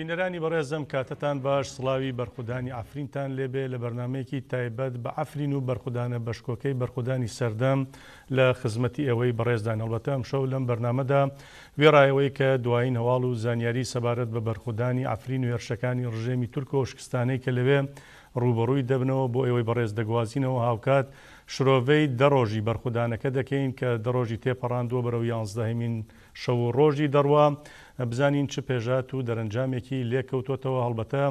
بینەرانی بەڕێز ئەم کاتەتان باش سڵاوی بەرخودانی عەفرینتان لێبێ لە بەرنامەیەکی تایبەت بە عەفرین و بەرخودانە بەشکۆکەی بەرخودانی سەردەم لە خزمەتی ئێوەی بەڕێزداین هەڵبەتە ئەمشەو لەم بەرنامەدا وێڕای ئەوەی کە دوایین هەواڵ و زانیاری سەبارەت بە بەرخودانی عەفرین و هێرشەکانی ڕژێمی تورک و ئەو شکستانەی کە لەوێ ڕووبەڕووی دەبنەوە بۆ ئێوەی بەڕێز دەگوازینەوە هاوکات شرۆڤەی دە ڕۆژی بەرخودانەکە دەکەین کە دە ڕۆژی تێپەڕاندووە بەرەو یانزدەهەمین شەو و ڕۆژی دەڕوا بزانین چ پێشهات و دەرەنجامێکی لێکەوتۆتەوە هەڵبەتە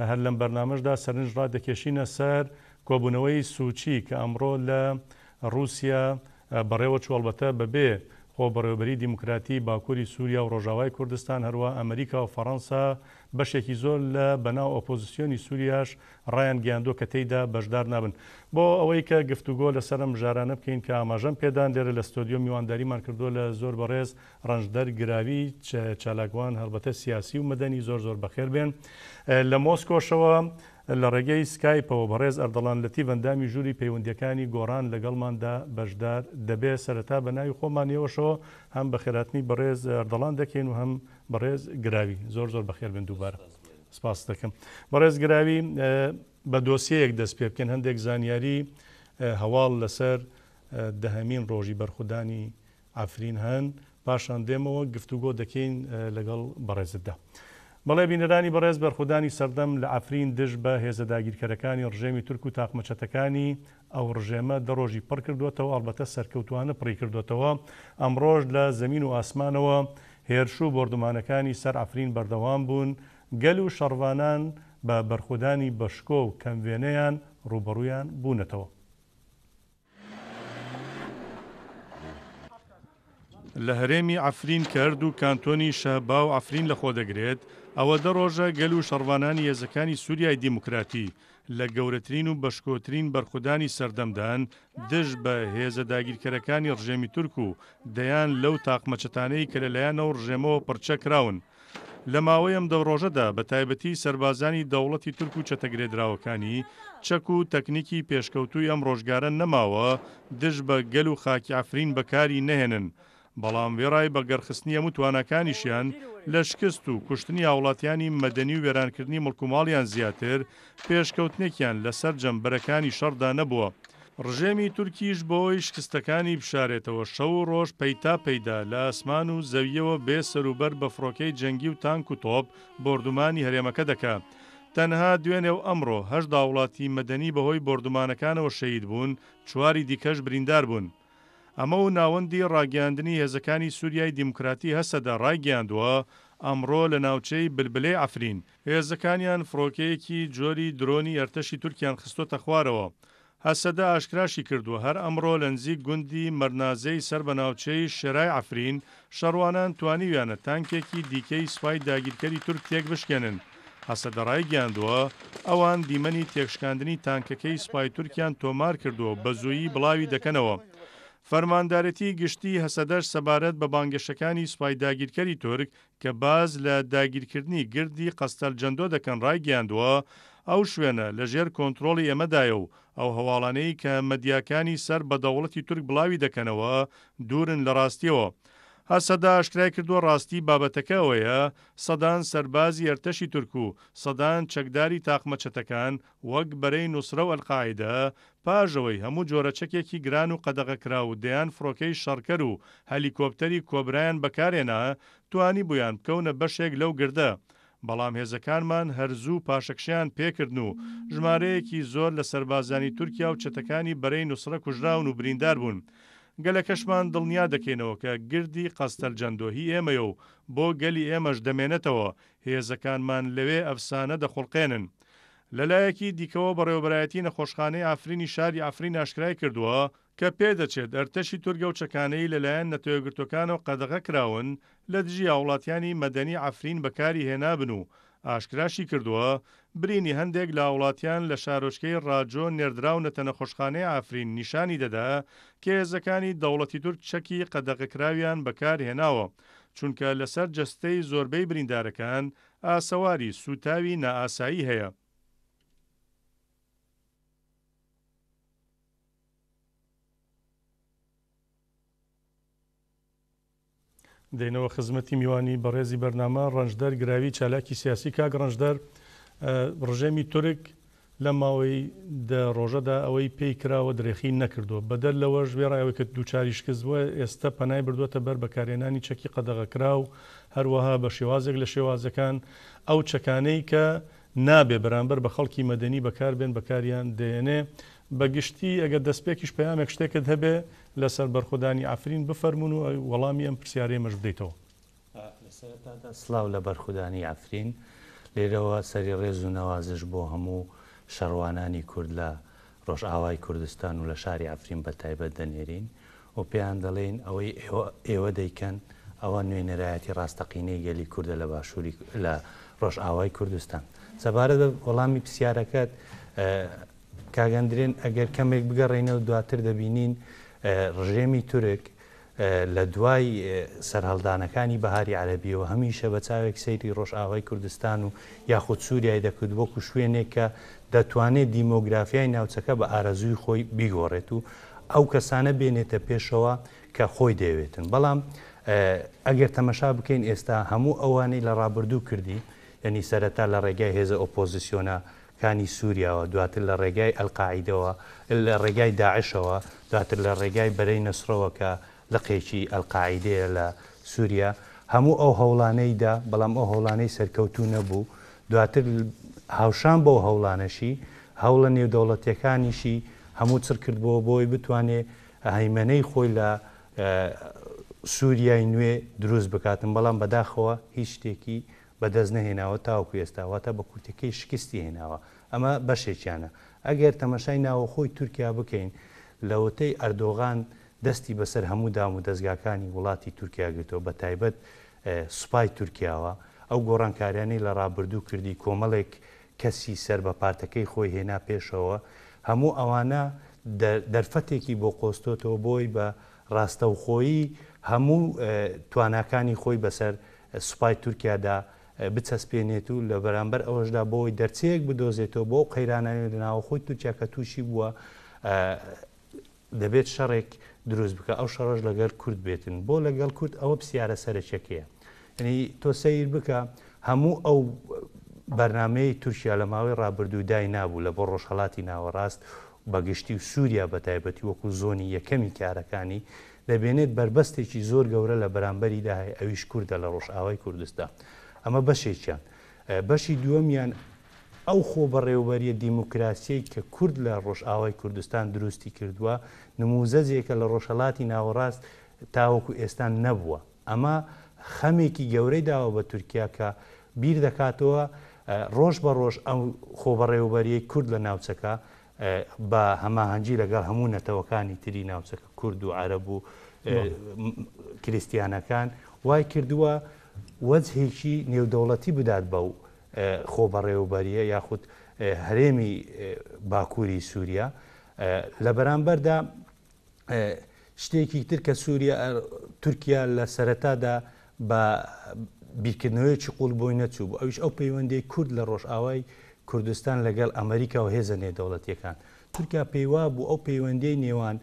هەر لەم بەرنامەشدا سەرنج ڕادەکێشینە سەر کۆبوونەوەی سوچی کە ئەمڕۆ لە ڕووسیا بەڕێوەچوو هەڵبەتە بەبێ خۆبەڕێوەبەریی دیموکراتی باکووری سووریا و ڕۆژاوای کوردستان، هەروا ئەمریکا و فەڕەنسا بەشێکی زۆر لە بەناو ئۆپۆزسیۆنی سووریاش ڕایانگەیاندووە کە تێیدا بەشدار نابن. بۆ ئەوەی کە گفتوگۆ لەسەر ئەم مژارانە بکەین کە ئاماژەم پێدان لێرە لە ستۆدیۆ میوانداریمان کردووە لە زۆر بەڕێز ڕەنجدەر گراوی چالاکوان هەڵبەتە سیاسی و مەدەنی زۆر زۆر بەخێر بێن لە مۆسکۆشەوە لە ڕێگەی سکایپەوە بەڕێز ئەردەڵان لەتیف ئەندامی ژووری پەیوەندییەکانی گۆڕان لەگەڵماندا بەشدار دەبێت، سەرەتا بە ناوی خۆمان ئێوەشەوە هەم بەخێرهاتنی بەڕێز ئەردەڵان دەکەین و هەم بەڕێز گراوی. زۆر زۆر بەخێر بێن دووبارە. سپاست دەکەم. بەڕێز گراوی بە دۆسیەیەک دەست پێ بکەین، هەندێک زانیاری هەواڵ لەسەر دەهەمین ڕۆژی بەرخودانی عەفرین هەن، پاشان دێمەوە گفتوگۆ دەکەین لەگەڵ بەڕێزتدا. بەڵێ بینەرانی بەڕێز بەرخودانی سەردەم لە عەفرین دژ بە هێزە داگیرکەرەکانی ڕژێمی تورک و تاقمە چەتەکانی ئەو ڕژێمە دە ڕۆژی پڕ کردووەتەوە ئەڵبەتە سەرکەوتوانە پڕی کردووەتەوە ئەمڕۆش لە زەمین و ئاسمانەوە هێرش و بۆردومانەکانی سەر عەفرین بەردەوام بوون گەل و شەڕڤانان بە بەرخودانی بەشکۆ و کەم وێنەیان ڕووبەڕوویان بوونەتەوە. لە هەرێمی عەفرین کە هەردوو کانتۆنی شەهبا و عەفرین لەخۆدەگرێت، ئەوە دە ڕۆژە گەل و شەڕڤانانی هێزەکانی سوریای دیموکراتی لە گەورەترین و بەشکۆترین بەرخودانی سەردەمدان دژ بە هێزە داگیرکەرەکانی ڕژێمی تورک و دەیان لەو تاقمە چەتانەی کە لەلایەن ئەو ڕژێمەوە پڕچەکراون. لە ماوەی ئەم دە ڕۆژەدا بە تایبەتی سەربازانی دەوڵەتی تورک و چەتە گرێدراوەکانی، چەک و تەکنیکی پێشکەوتووی ئەم ڕۆژگارە نەماوە دژ بە گەل و خاکی عەفرین بەکاری نەهێنن، بەڵام وێڕای بەگەڕخستنی هەموو تواناکانیشیان لە شکست و کوشتنی هاوڵاتیانی مەدەنی و وێرانکردنی مڵک و ماڵیان زیاتر، پێشکەوتنێکیان لە سەرجەم بەرەکانی شەڕدا نەبووە. ڕژێمی تورکیش بۆی شکستەکانی بشارێتەوە شەو و ڕۆژ پەیتا پەیدا لە ئاسمان و زەویەوە بێ سەروبەر بە فڕۆکەی جەنگی و تانک و تۆپ بۆردومانی هەرێمەکە دەکا. تەنها دوێنێ و ئەمڕۆ هەشت هاوڵاتی مەدەنی بەهۆی بۆردومانەکانەوە شەهید بوون، چواری دیکەش بریندار بوون. ئەمە و ناوەندی ڕاگەیاندنی هێزەکانی سوریای دیموکراتی هەسەدە ڕایگەیاندووە، ئەمڕۆ لە ناوچەی بلبلەی عەفرین، هێزەکانیان فڕۆکەیەکی جۆری درۆنی ئەرتەشی تورکیان خستۆتە خوارەوە. هەسەدە ئاشکراشی کردووە، هەر ئەمڕۆ لە نزیک گوندی مەرنازەی سەر بە ناوچەی شێرای عەفرین، شەڕوانان توانیویانە تانکێکی دیکەی سوپای داگیرکەری تورک تێکبشکێنن. هەسەدە ڕایگەیاندووە، ئەوان دیمەنی تێکشکاندنی تانکەکەی سوپای تورکیان تۆمار کردووە و بەزوویی بڵاوی دەکەنەوە. فەرماندارێتی گشتیی هەسەدەش سەبارەت بە بانگەشەکانی سوپای داگیرکەری تورک کە باس لە داگیرکردنی گردی قەستەل جەندۆ دەکەن ڕایگەیاندووە، ئەو شوێنە لە ژێر کۆنترۆڵی ئێمەدایە و ئەو هەواڵانەی کە مەدیاکانی سەر بە دەوڵەتی تورک بڵاوی دەکەنەوە دوورن لە ڕاستیەوە. هەسەدە ئاشکرای کردووە ڕاستی بابەتەکە ئەوەیە سەدان سەربازی ئەرتەشی تورک و سەدان چەکداری تاقمە چەتەکان وەک بەرەی نوسرە و ئەلقاعیدە پاش ئەوەی هەموو جۆرە چەکێکی گران و قەدەغەکراو و دەیان فڕۆکەی شەڕکەر و هەلیکۆپتەری کۆبرایان بەکارهێنا توانیبوویان بکەونە بەشێک لەو گردە بەڵام هێزەکانمان هەر زوو پاشەکشەیان پێکردن و ژمارەیەکی زۆر لە سەربازانی تورکیا و چەتەکانی بەرەی نوسرە کوژراون و بریندار بوون. گەلەکەشمان دڵنیا دەکەینەوە کە گردی قەستەل جەندۆ هی ئێمەیە و بۆ گەلی ئێمەش دەمێنێتەوە، هێزەکانمان لەوێ ئەفسانە دەخوڵقێنن. لەلایەکی دیکەوە بەڕێوەبەرایەتی نەخۆشخانەی عەفرینی شاری عەفرین ئاشکرای کردووە، کە پێدەچێت ئەرتەشی تورک ئەو چەکانەی لەلایەن نەتەوەیەکگرتووەکانەوە قەدەغە کراون لە دژی هاوڵاتیانی مەدەنی عەفرین بەکاری هێنابن و ئاشکراشی کردووە، برینی هەندێک لە هاوڵاتیان لە شارۆچکەی ڕاجۆ نێردراونەتە نەخۆشخانەی عەفرین نیشانی دەدا کە هێزەکانی دەوڵەتی تورک چەکی قەدەغەکراویان بەکار هێناوە چونکە لەسەر جەستەی زۆربەی بریندارەکان ئاسەواری سووتاوی نائاسایی هەیە. دێینەوە خزمەتی میوانی بەڕێزی بەرنامە، ڕەنجدەر گراوی چالاکی سیاسی. کاک ڕەنجدەر، ڕژێمی تورک لەم ماوەی دە ڕۆژەدا ئەوەی پێی کراوە درێخی نەکردووە. بەدەر لەوەش وێڕای ئەوەی کە دووچاری شکست بووە، ئێستە پەنای بردووەتە بەر بەکارهێنانی چەکی قەدەغەکراو، هەروەها بە شێوازێک لە شێوازەکان ئەو چەکانەی کە نابێ بەرامبەر بە خەڵکی مەدەنی بەکار بێن بەکاریان دەیەنێ. بە گشتی ئەگەر دەستپێکیش پەیامێک شتێکت هەبێ لەسەر بەرخۆدانی عەفرین بفەرموون و وەڵامی ئەم پرسیارەی ئێمەش بدەیتەوە. لە سەرەتادا سڵاو لە بەرخودانی عەفرین، لێرەوە سەری ڕێز و نەوازش بۆ هەموو شەڕوانانی کورد لە ڕۆژئاوای کوردستان و لە شاری عەفرین بە تایبەت دەنێرین و پێیان دەڵێین ئەوەی ئێوە دەیکەن ئەوە نوێنەرایەتی ڕاستەقینەی گەلی کوردە لە باشووری لە ڕۆژئاوای کوردستان. سەبارەت بە وەڵامی پرسیارەکەت کاک ئەندرێن ئەگەر کەمێک بگەڕێینەوە دواتر دەبینین ڕژێمی تورک لە دوای سەرهەڵدانەکانی بەهاری عەرەبیەوە هەمیشە بە چاوێک سەیری ڕۆژئاوای کوردستان و یاخود سوریای دەکرد وەکو شوێنێک کە دەتوانێت دیمۆگرافیای ناوچەکە بە ئارەزووی خۆی بیگۆڕێت و ئەو کەسانە بێنێتە پێشەوە کە خۆی دەیەوێتن. بەڵام ئەگەر تەمەشا بکەین ئێستا هەموو ئەوانەی لە ڕابردوو کردی، یەنی سەرەتا لە ڕێگای هێزە ئۆپۆزیسیۆنە کانی سوریاوە، دواتر لە ڕێگای ئەلقاعیدەوە، لە ڕێگای داعشەوە، دواتر لە ڕێگای بەرەی نوسرەوە کە لقێکی ئەلقاعیدەیە لە سوریا، هەموو ئەو هەوڵانەی دا، بەڵام ئەو هەوڵانەی سەرکەوتوو نەبوو، دواتر هاوشان بەو هەوڵانەشی، هەوڵە نێودەوڵەتیەکانیشی هەموو چڕ کردبۆوە بۆی بتوانێ هەیمەنەی خۆی لە سوریای نوێ دروست بکاتن، بەڵام بەداخەوە هیچ شتێکی بەدەست نەهێناوە تاوەکو ئێستا، واتە بە کورتەکەی شکستی هێناوە، ئەمە بەشێکیانە. ئەگەر تەمەشای ناوەخۆی تورکیا بکەین، لەوەتەی ئەردۆغان دەستی بەسەر هەموو دامودەزگاکانی وڵاتی تورکیا گرتووە، بەتایبەت سوپای تورکیاوە، ئەو گۆڕانکاریانەی لە ڕابردوو کردی، کۆمەڵێک کەسی سەر بە پارتەکەی خۆی هێنا پێشەوە، هەموو ئەوانە دەرفەتێکی بۆ قۆستۆتەوە بۆی بە ڕاستەوخۆیی هەموو تواناکانی خۆی بەسەر سوپای تورکیادا بچەسپێنێت و لە بەرامبەر ئەوەشدا بۆی دەرچەیەک بدۆزێتەوە بۆ ئەو قەیرانانەی لە ناوەخۆی تورکیا کە تووشی بووە دەبێت شەڕێک دروست بکە ئەو شەڕەش لەگەل کورد بێتن بۆ لەگەڵ کورد ئەوە پرسیارە سەرەکیەکەیە یعنی تۆ سەیر بکە هەموو ئەو بەرنمەیەی تورکیا لە ماوەی ڕابردوو دای نابوو لە بۆ ڕۆژهەڵاتی ناوەڕاست بەگشتی و سووریا بە تایبەتی وەکو زۆنی یەکەمی کارەکانی دەبێنێت بەربەستێکی زۆر گەورە لە بەرامبەریدا هەیە ئەویش کوردە لە ڕۆژئاوای کوردستان ئەمە بەشێکیان بەشی دووەمیان ئەو خۆبەڕێوەبەرییە دیموکراسییەی کە کورد لە ڕۆژئاوای کوردستان دروستی کردووە، نموزەجێکە لە ڕۆژهەڵاتی ناوەڕاست تاوەکو ئێستا نەبووە. ئەمە خەمێکی گەورەی داوە بە تورکیا کە بیر دەکاتەوە ڕۆژ بە ڕۆژ ئەو خۆبەڕێوەبەرییەی کورد لە ناوچەکە بە هەماهەنگی لەگەڵ هەموو نەتەوەکانی تری ناوچەکە کورد و عەرەب و کریستیانەکان وای کردووە وەجهێکی نێودەوڵەتی بدات بەو خۆبەڕێوەبەرییە یاخود هەرێمی باکووری سووریا. لە بەرامبەردا شتێکی تر کە سووریا تورکیا لە سەرەتادا بە بیرکردنەوەیەکی قوڵ بۆی نەچوو بوو ئەویش ئەو پەیوەندی کورد لە ڕۆژئاوای کوردستان لەگەڵ ئەمریکا و هێزە نێودەوڵەتیەکان تورکیا پێیوا بوو ئەو پەیوەندی نێوان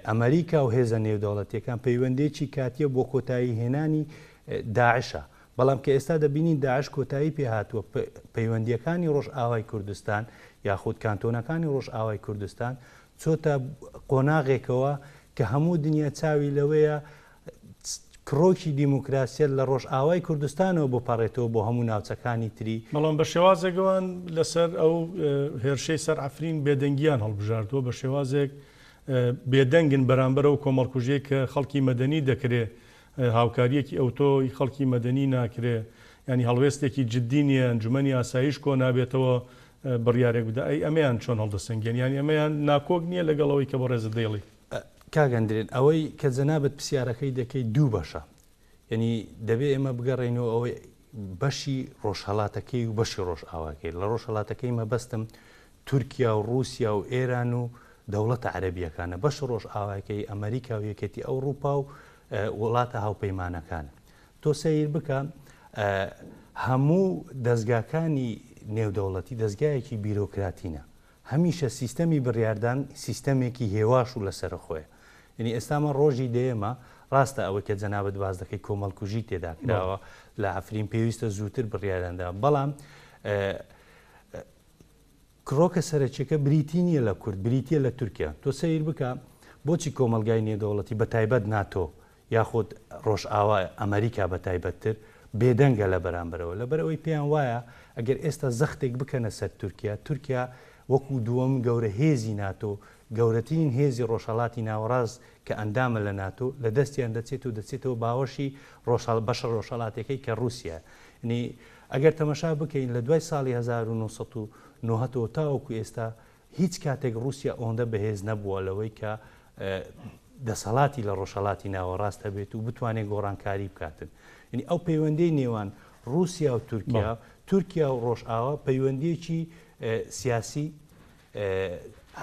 ئەمریکا و هێزە نێودەوڵەتیەکان پەیوەندێکی کاتیە بۆ کۆتایی هێنانی داعشە بەڵام کە ئێستا دەبینین داعش کۆتایی پێهاتووە، پەیوەندییەکانی ڕۆژئاوای کوردستان یاخود کانتۆنەکانی ڕۆژئاوای کوردستان چۆتە قۆناغێکەوە کە هەموو دنیا چاوی لەوەیە کڕۆکی دیموکراسیەت لە ڕۆژئاوای کوردستانەوە بپەڕێتەوە بۆ هەموو ناوچەکانی تری. بەڵام بە شێوازێک ئەوان لەسەر ئەو هێرشەی سەر عەفرین بێدەنگیان هەڵبژاردووە، بە شێوازێک بێدەنگن بەرامبەر ئەو کۆمەڵکوژیەی کە خەڵکی مەدەنی دەکرێ هاوکارییەکی ئەوتۆ ی خەڵکی مەدەنی ناکرێ، یانی هەڵوێستێکی جدی نییە، ئەنجومەنی ئاسایش کۆ نابێتەوە بڕیارێک بدا، ئەی ئەمەیان چۆن هەڵدەسەنگێن؟ یانی ئەمەیان ناکۆک نییە لەگەڵ ئەوەی کە بەڕێزت دەیڵی؟ کاک ئەندرێن ئەوەی کە جەنابت پرسیارەکەی دەکەی دوو بەشە، یانی دەبێ ئێمە بگەڕێینەوە ئەوەی بەشی ڕۆژهەڵاتەکەی و بەشی ڕۆژئاواکەی، لە ڕۆژهەڵاتەکەی مەبەستم تورکیا و ڕووسیا و ئێران و دەوڵەتە عەرەبییەکانە، بەش ڕۆژئاواکەی ئەمەریکا و یەکێتی ئەوڕوپا و وڵاتە هاوپەیمانەکانە. تۆ سەیر بکە هەموو دەزگاکانی نێودەوڵەتی دەزگایەکی بیرۆکراتینە. هەمیشە سیستەمی بڕیاردان سیستەمێکی هێواش و لەسەرەخۆیە. یەنی ئێستا من ڕۆژی دەیەمە. ڕاستە ئەوەی کە جەنابت باس دەکەی کۆمەڵکوژی تێدا کراوە لە عەفرین پێویستە زووتر بڕیاریان دا بەڵام کڕۆکە سەرەکیەکە بریتی نییە لە کورد بریتیە لە تورکیا تۆ سەیر بکە بۆچی کۆمەڵگای نێودەوڵەتی بە تایبەت ناتۆ یاخود ڕۆژئاوا ئەمریکا بە تایبەتتر بێدەنگە لە بەرامبەرەوە لەبەرئەوەی پێیان وایە ئەگەر ئێستا زەختێک بکەنە سەر تورکیا تورکیا وەکو دووەم گەورە هێزی ناتۆ گەورەترین هێزی ڕۆژهەڵاتی ناوەڕاست کە ئەندامە لە ناتۆ لە دەستیان دەچێت و دەچێتەوە باوەشی ڕۆژهەڵ بەشە ڕۆژهەڵاتیەکەی کە ڕووسیایە یعنی ئەگەر تەمەشا بکەین لە دوای ساڵی 1990 ەوە تاوەکو ئێستا هیچ کاتێک ڕووسیا ئەوەندە بەهێز نەبووە لەوەی کە دەسەڵاتی لە ڕۆژهەڵاتی ناوەڕاست هەبێت و بتوانێت گۆڕانکاری بکاتن یعنی ئەو پەیوەندی نێوان ڕووسیا و تورکیا تورکیا و ڕۆژئاوا پەیوەندیەکی سیاسی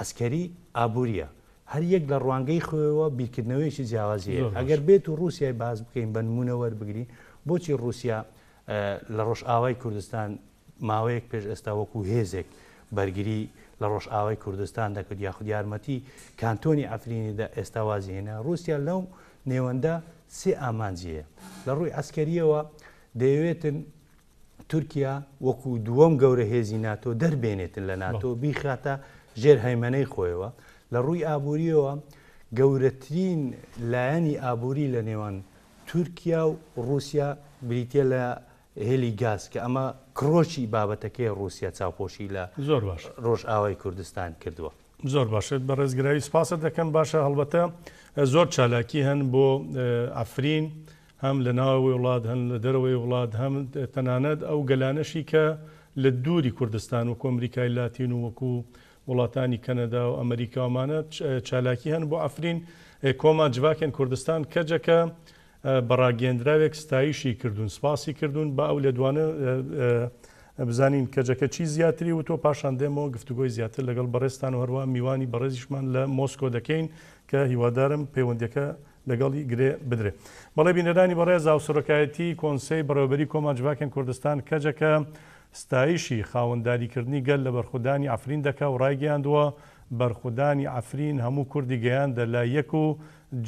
عەسکەری ئابووریە هەر یەک لە ڕوانگەی خۆیەوە بیرکردنەوەیەکی جیاوازی هەیە ئەگەر بێت و ڕووسیای باس بکەین بە نموونە وەربگرین بۆچی ڕووسیا لە ڕۆژئاوای کوردستان ماوەیەک پێش ئێستا وەکو هێزێک بەرگری لە ڕۆژئاوای کوردستان دەکرد یاخود یارمەتی کانتۆنی عەفرینی دا ئێستا وازی هێنا ڕووسیا لەو نێوەندە سێ ئامانجی هەیە لە ڕووی عەسکەریەوە دەیەوێتن تورکیا وەکو دووەم گەورە هێزی ناتۆ دەربێنێتن لە ناتۆ بیخاتە ژێر هەیمەنەی خۆیەوە لە ڕووی ئابووریەوە گەورەترین لایەنی ئابووری لە نێوان تورکیا و ڕووسیا بریتە لە هێلی گاز کە ئەمە کڕۆکی بابەتەکەی ڕووسیا چاوپۆشی لە زۆر باش ڕۆژئاوای کوردستان کردووە. زۆر باشە بەڕێز گراوی سپاست دەکەم باشە هەڵبەتە زۆر چالاکی هەن بۆ عەفرین هەم لە ناوەوەی وڵات هەن لە دەرەوەی وڵات هەم تەنانەت ئەو گەلانەشی کە لە دووری کوردستان وەکو ئەمریکای لاتین و وەکو وڵاتانی کەنەدا و ئەمریکا ومانە چالاکی هەن بۆ عەفرین کۆما جڤاکێن کوردستان کەجەکە بە ڕاگەیەندراوێک ستایشی کردوون سپاسی کردوون با ئەو لێدوانە بزانین کەجەکە چی زیاتری وتووە پاشان دێمەوە گفتوگۆی زیاتر لەگەڵ بەڕێزتان و هەروەها میوانی بەڕێزیشمان لە مۆسکۆ دەکەین کە هیوادارم پەیوەندیەکە لەگەڵی گرێ بدرێ. بەڵێ بینەرانی بەڕێز هاوسەرۆکایەتی کۆنسەی بەڕێوەبەری کۆما جڤاکێن کوردستان کەجەکە ستایشی خاوەنداریکردنی گەل لە بەرخودانی عەفرین دەکا و ڕایگەیاندووە بەرخودانی عەفرین هەموو کوردی گەیاندە لای یەک و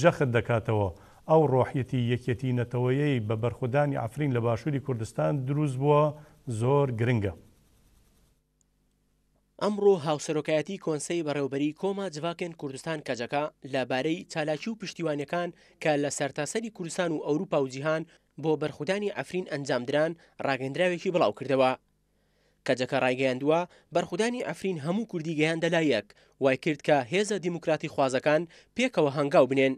جەخت دەکاتەوە ئەو ڕۆحیەتی یەکێتی نەتەوەیەی بە بەرخودانی عەفرین لە باشووری کوردستان دروست بووە زۆر گرنگە. ئەمڕۆ هاوسەرۆکایەتی کۆنسەی بەڕێوەبەریی کۆما جڤاکێن کوردستان کەجەکە لە بارەی چالاکی و پشتیوانیەکان کە لە سەرتاسەری کوردستان و ئەوروپا و جیهان بۆ بەرخودانی عەفرین ئەنجامدران ڕاگەندراوێکی بڵاوکردەوە. کەجەکە ڕایگەیاندووە، بەرخودانی عەفرین هەموو کوردی گەیاندە لای یەک، وایکرد کە هێزە دیموکراتیخوازەکان پێکەوە هەنگاو بنێن.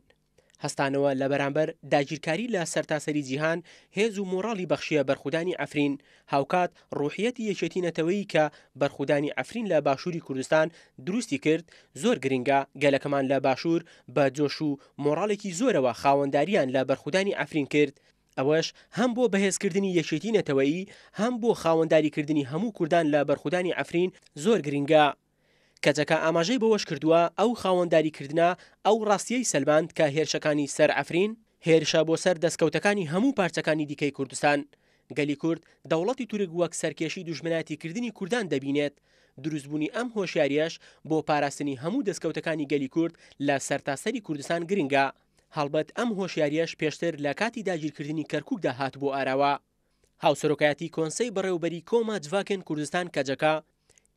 هەستانەوە لە بەرامبەر داگیرکاری لە سەرتاسەری جیهان هێز و مۆڕاڵی بەخشیە بەرخودانی عەفرین، هاوکات ڕوحیەتی یەکێتی نەتەوەیی کە بەرخودانی عەفرین لە باشوری کوردستان دروستی کرد زۆر گرنگە، گەلەکەمان لە باشور بە جۆش و مۆڕاڵێکی زۆرەوە خاوەنداریان لە بەرخودانی عەفرین کرد، ئەوەش هەم بۆ بەهێزکردنی یەکێتی نەتەوەیی هەم بۆ خاوەنداریکردنی هەموو کوردان لە بەرخودانی عەفرین زۆر گرنگە. کەجەکە ئاماژەی بەوەشکردووە، ئەو خاوەنداریکردنە ئەو ڕاستییەی سەلماند کە هێرشەکانی سەر عەفرین، هێرشە بۆ سەر دەستکەوتەکانی هەموو پارچەکانی دیکەی کوردستان. گەلی کورد دەوڵەتی تورک وەک سەرکێشی دوژمنایەتیکردنی کوردان دەبینێت. دروستبوونی ئەم هۆشیارییەش بۆ پاراستنی هەموو دەستکەوتەکانی گەلی کورد لە سەرتاسەری کوردستان گرنگە. هەڵبەت ئەم هۆشیارییەش پێشتر لە کاتی داگیرکردنی کەرکوکدا هاتبووە ئاراوە. هاوسەرۆکایەتی کۆنسەی بەڕێوەبەری کۆما جڤاکێن کوردستان کەجەکە،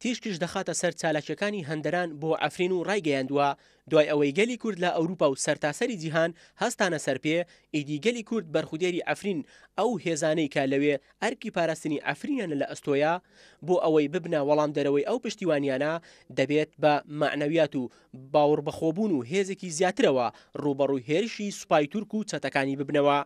تیشکیش دەخاتە سەر چالاکییەکانی هەندەران بۆ عەفرین و ڕایگەیاندووە، دوای ئەوەی گەلی کورد لە ئەوروپا و سەرتاسەری جیهان هەستانە سەر پێ، ئیدی گەلی کورد بەرخودێری عەفرین ئەو هێزانەی کە لەوێ ئەرکی پاراستنی عەفرینیانە لە ئەستۆیە، بۆ ئەوەی ببنە وەڵامدەرەوەی ئەو پشتیوانیانە، دەبێت بە مەعنەویات و باوڕبەخۆبوون و هێزێکی زیاترەوە ڕووبەڕووی هێرشی سوپای تورک و چەتەکانی ببنەوە.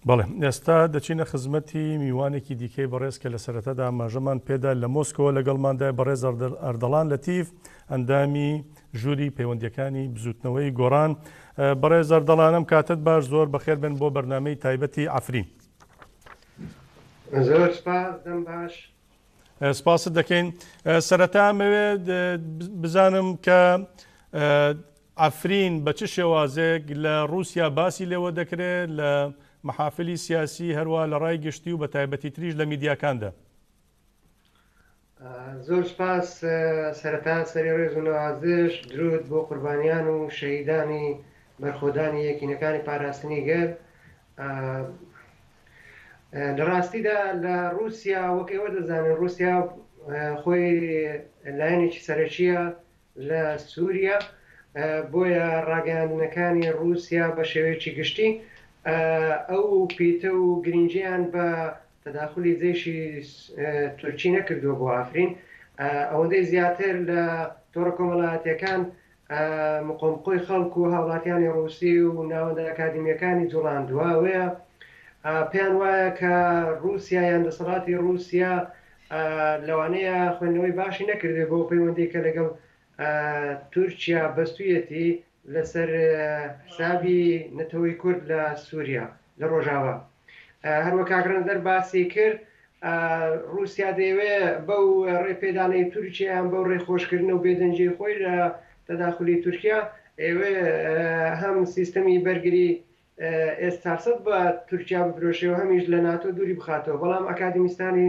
بەڵێ ئێستا دەچینە خزمەتی میوانێکی دیکەی بەڕێز کە لە سەرەتادا ئاماژەمان پێدا لە مۆسکۆوە لەگەڵماندای بەڕێز ئەردەڵان لەتیف ئەندامی ژووری پەیوەندیەکانی بزوتنەوەی گۆڕان بەڕێز ئەردەڵانم کاتت باش زۆر بەخێر بن بۆ بەرنمەی تایبەتی عەفرین. زۆر سپاس دەم باش. سپاست دەکەین. سەرەتا ئەمەوێت بزانم کە عەفرین بە چ شێوازێک لە ڕووسیا باسی لێوە دەکرێت لە مەحافلی سیاسی هەروە لە ڕای گشتی و بە تایبەتی تریش لە میدیاکاندا؟ زۆر سوپاس، سەرەتا سەری ڕێز و نەوازش، درود بۆ قوربانیان و شەهیدانی بەرخۆدانی یەکینەکانی پاراستنی گەل. لە ڕاستیدا لە ڕووسیا وەک ئێوە دەزانن ڕووسیا خۆی لایەنێکی سەرەکییە لە سووریا، بۆیە ڕاگەیاندنەکانی ڕووسیا بە شێوەیەکی گشتی ئەو پیتە و گرنگییان بە تەداخولی جەیشی تورکی نەکردووە بۆ عەفرین، ئەوەندەی زیاتر لە تۆڕە کۆمەڵایەتییەکان مقۆمقۆی خەڵک و هاوڵاتیانی ڕووسی و ناوەندە ئەکادیمییەکانی جوڵاندووە، ئەوەیە پێیان وایە کە ڕووسیا یان دەسەڵاتی ڕووسیا لەوانەیە خوێندنەوەی باشی نەکردبێت بۆ پەیوەندی کە لەگەڵ تورکیا بەستوویەتی لەسەر حسابی نەتەوەی کورد لە سووریا لە ڕۆژاوا. هەروەک کاک ڕەنجدەر باسی کرد ڕووسیا دەیەوێ بەو ڕێپێدانەی تورکیا یان بەو ڕێخۆشکردن و بێدەنگیی خۆی لە تەداخولی تورکیا ئەیەوێ هەم سیستەمی بەرگری ئێس 400 بە تورکیا بفرۆشێ و هەمیش لە ناتۆ دووری بخاتەوە، بەڵام ئەکادیمیستانی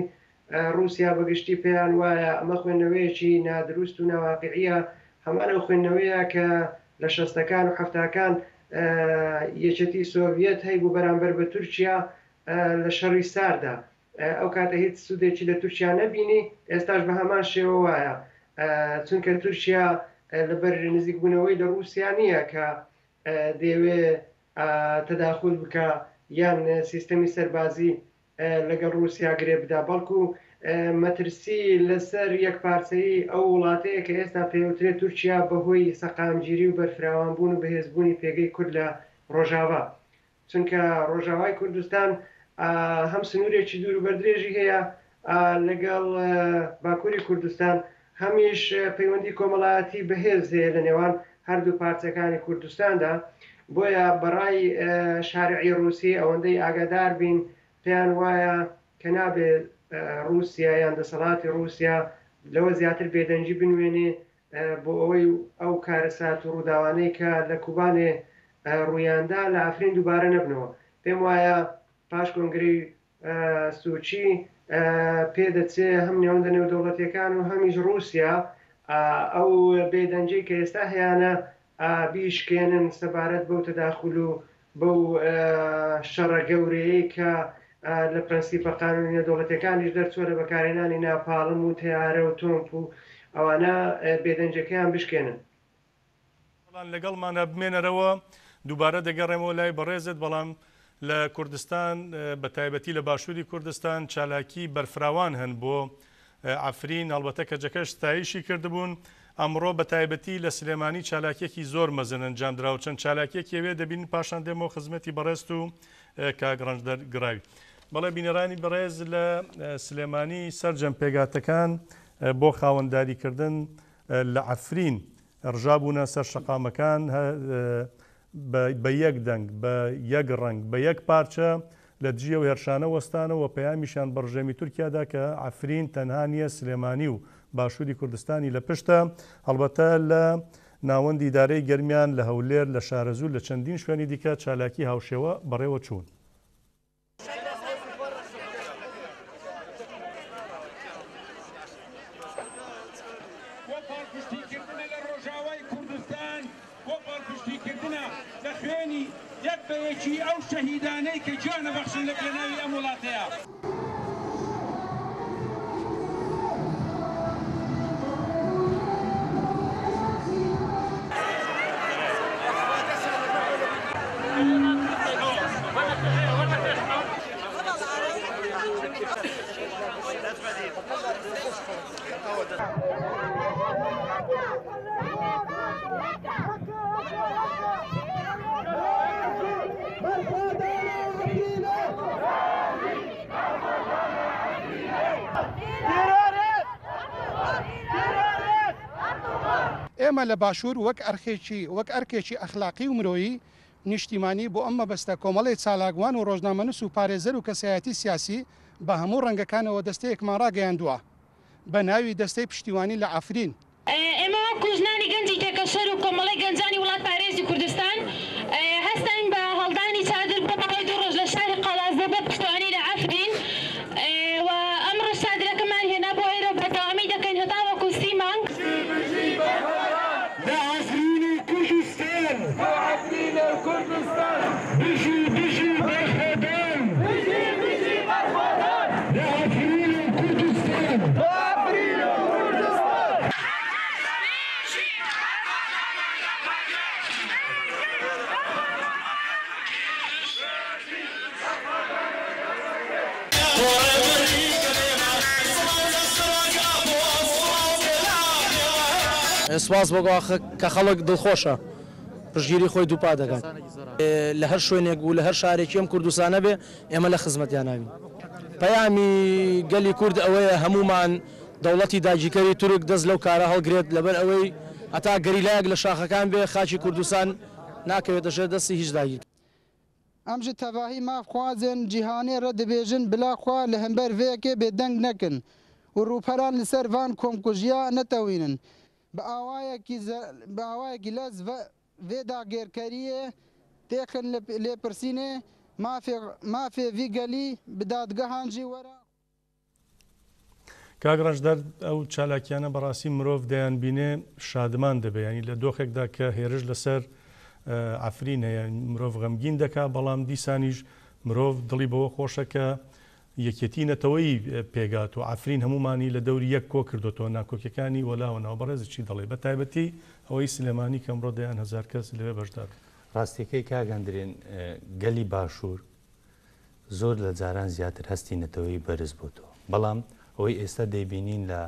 ڕووسیا بە گشتی پێیان وایە ئەمە خوێندنەوەیەکی نادروست و ناواقیعییە، هەمان ئەو خوێندنەوەیە کە لە شەستەکان و حەفتاکان یەکێتی سۆڤیەت هەیبوو بەرامبەر بە تورکیا لە شەڕی ساردا، ئەو کاتە هیچ سوودێکی لە تورکیا نەبینی، ئێستاش بە هەمان شێوە وایە، چونکە تورکیا لەبەر نزیکبوونەوەی لە ڕووسیا نییە کە دەیەوێ تەداخول بکا یان سیستەمی سەربازی لەگەڵ ڕووسیا گرێ بدا، بەڵکو مەترسی لەسەر یەکپارچەیی ئەو وڵاتەیە کە ئێستا پێوترێ تورکیا بەهۆی سەقامگیری و بەرفراوانبوون و بەهێزبوونی پێگەی کورد لە ڕۆژاڤا. چونکە ڕۆژاوای کوردستان هەم سنوورێکی دوور و بەردرێژی هەیە لەگەڵ باکووری کوردستان، هەمیش پەیوەندی کۆمەڵایەتی بەهێز هەیە لە نێوان هەردوو پارچەکانی کوردستاندا، بۆیە بەڕای شارعی ڕووسی ئەوەندەی ئاگادار بین پێیان وایە کە نابێ ڕووسیا یان دەسەڵاتی ڕووسیا لەوە زیاتر بێدەنگی بنوێنێ بۆ ئەوەی ئەو کارەسات و ڕووداوانەی کە لە کوبانێ ڕوویاندا لە عەفرین دووبارە نەبنەوە. پێم وایە پاش کۆنگرەی سوچی پێدەچێ هەم نێوەندە نێودەوڵەتیەکان و هەمیش ڕووسیا ئەو بێدەنگیەی کە ئێستا هەیانە بیشکێنن سەبارەت بەو تەداخول و بەو شەڕە گەورەیەی کە لە پرەنسیپە قانونی نێودەوڵەتیەکانیش دەرچووە لە بەکارهێنانی ناپاڵم و تەیارە و تۆمپ و ئەوانە بێدەنگیەکەیان بشکێنن. بەڵام لەگەڵمانە بمێنەرەوە دووبارە دەگەڕێمەوە لای بەڕێزت بەڵام لە کوردستان بە تایبەتی لە باشووری کوردستان چالاکی بەرفراوان هەن بۆ عەفرین هەڵبەتە کەجەکەش ستایشی کردبوون ئەمڕۆ بە تایبەتی لە سلێمانی چالاکیەکی زۆر مەزن ئەنجامدرا و چەند چالاکیەکی ئەوێ دەبین پاشان دێمەوە خزمەتی بەڕێزت و کاک ڕەنجدەر گڕاوی بەڵێ بینەرانی بەڕێز لە سلێمانی سەرجەم پێگاتەکان بۆ خاوەنداریکردن لە عەفرین ڕژابوونە سەر شەقامەکان بە یەک دەنگ، بە یەک ڕەنگ، بە یەک پارچە لە دژی ئەو هێرشانە وەستانەوە و پەیامیشیان بە ڕژێمی تورکیا دا کە عەفرین تەنها نییە سلێمانی و باشووری کوردستانی لە پشتە. هەڵبەتە لە ناوەندی ئیدارەی گەرمیان، لە هەولێر، لە شارەزوور، لە چەندین شوێنی دیکە چالاکی هاوشێوە بەڕێوە چوون. بۆ پاڵپشتیکردنە لە ڕۆژاوای کوردستان، بۆ پاڵپشتیکردنە لە خوێنی یەک بە یەکی ئەو شەهیدانەی کە گیان ئەبەخشن لە پێناوی ئەم وڵاتەیا. ئێمە لە باشوور وەک ئەرخێکی وەک ئەرکێکی ئەخلاقی و مرۆیی نیشتیمانی بۆ ئەم مەبەستە کۆمەڵێ چالاکوان و ڕۆژنامەنووس و پارێزەر و کەسایەتی سیاسی بە هەموو ڕەنگەکانەوە دەستەیەکمان ڕاگەیاندووە بە ناوی دەستەی پشتیوانی لە عەفرین. ئێمە وەکو ژنانی گەنجی تێکۆشەر و کۆمەڵەی گەنجانی وڵاتپارێزی کوردستان هەستاین بە هەڵدانی چادر بۆ ماوەی دوو ڕۆژ لە شاری قەڵادزێ بۆ پشتیوانی لە عەفرین و ئەمڕۆش چادرەکەمان هێنا بۆ ئێرە و بەردەوامی. سوپاس بۆ خوا کە خەڵک دڵخۆشە پشتگیری خۆی دووپات دەکات. لە هەر شوێنێک و لە هەر شارێکی ئەم کوردستانە بێ ئێمە لە خزمەتیان نابین. پەیامی گەلی کورد ئەوەیە هەموومان دەوڵەتی داگیرکەری تورک دەست لەو کارە هەڵگرێت لەبەر ئەوەی هەتا گەریلایەک لە شاخەکان بێ خاکی کوردستان ناکەوێتە ژێر دەستی هیچ داگیرکەرێک. Em ji tevahî mafxwazên cîhanê re dibêjin bila xwe li hember vê yekê bêdeng nekin û rûperan li ser van komkujiya netewînin. Bi awayekî bi awayekî lez vê dagirkeriyê têxin lêpirsînê, mafê mafê vî gelî bi dadgehan jî were. کاک ڕەنجدەر ئەو چالاکیانە بەڕاستی مرۆڤ دەیانبینێ شادمان دەبێ یانی لە دۆخێکدا کە هێرش لەسەر عەفرین هەیە مرۆڤ غەمگین دەکا بەڵام دیسانیش مرۆڤ دڵی بەوە خۆشە کە یەکێتی نەتەوەیی پێگات و عەفرین هەمومانی لە دەوری یەک کۆ کردوتەوە ناکۆکیەکانی وەلاوە ناوە بەڕێزت چی دەڵێی بە تایبەتی ئەوەی سلێمانی کە ئەمڕۆ دەیان هەزار کەس لەوێ بەشدار بوون. ڕاستیەکەی کاک هەندرێن گەلی باشوور زۆر لە جاران زیاتر هەستی نەتەوەیی بەرز بۆتەوە، بەڵام ئەوەی ئێستا دەیبینین لە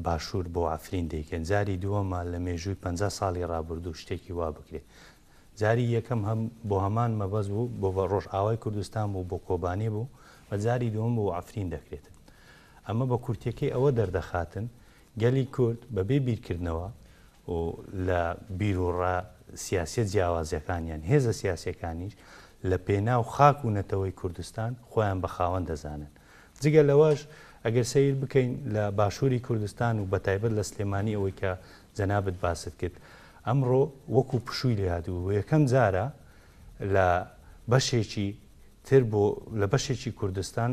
باشوور بۆ عەفرین دەیکەن جاری دووەمە لە مێژووی 50 ساڵی ڕابردوو شتێکی وا بکرێت. جاری یەکەم هەم بۆ هەمان مەبەست بوو، بۆ ڕۆژئاوای کوردستان بوو، بۆ کۆبانێ بوو و جاری دووەم بۆ عەفرین دەکرێت. ئەمە بە کورتیەکەی ئەوە دەردەخاتن گەلی کورد بەبێ بیرکردنەوە و لە بیروڕا سیاسیە جیاوازەکانیان، هێزە سیاسیەکانیش لە پێناو خاک و نەتەوەی کوردستان خۆیان بە خاوەن دەزانن. جگە لەوەش ئەگەر سەیر بکەین لە باشووری کوردستان و بەتایبەت لە سلێمانی ئەوەی کە جەنابت باست کرد ئەمڕۆ وەکو پشووی لێهاتبوو بۆ یەکەم جارە لە بەشێکی تر بۆ لە بەشێکی کوردستان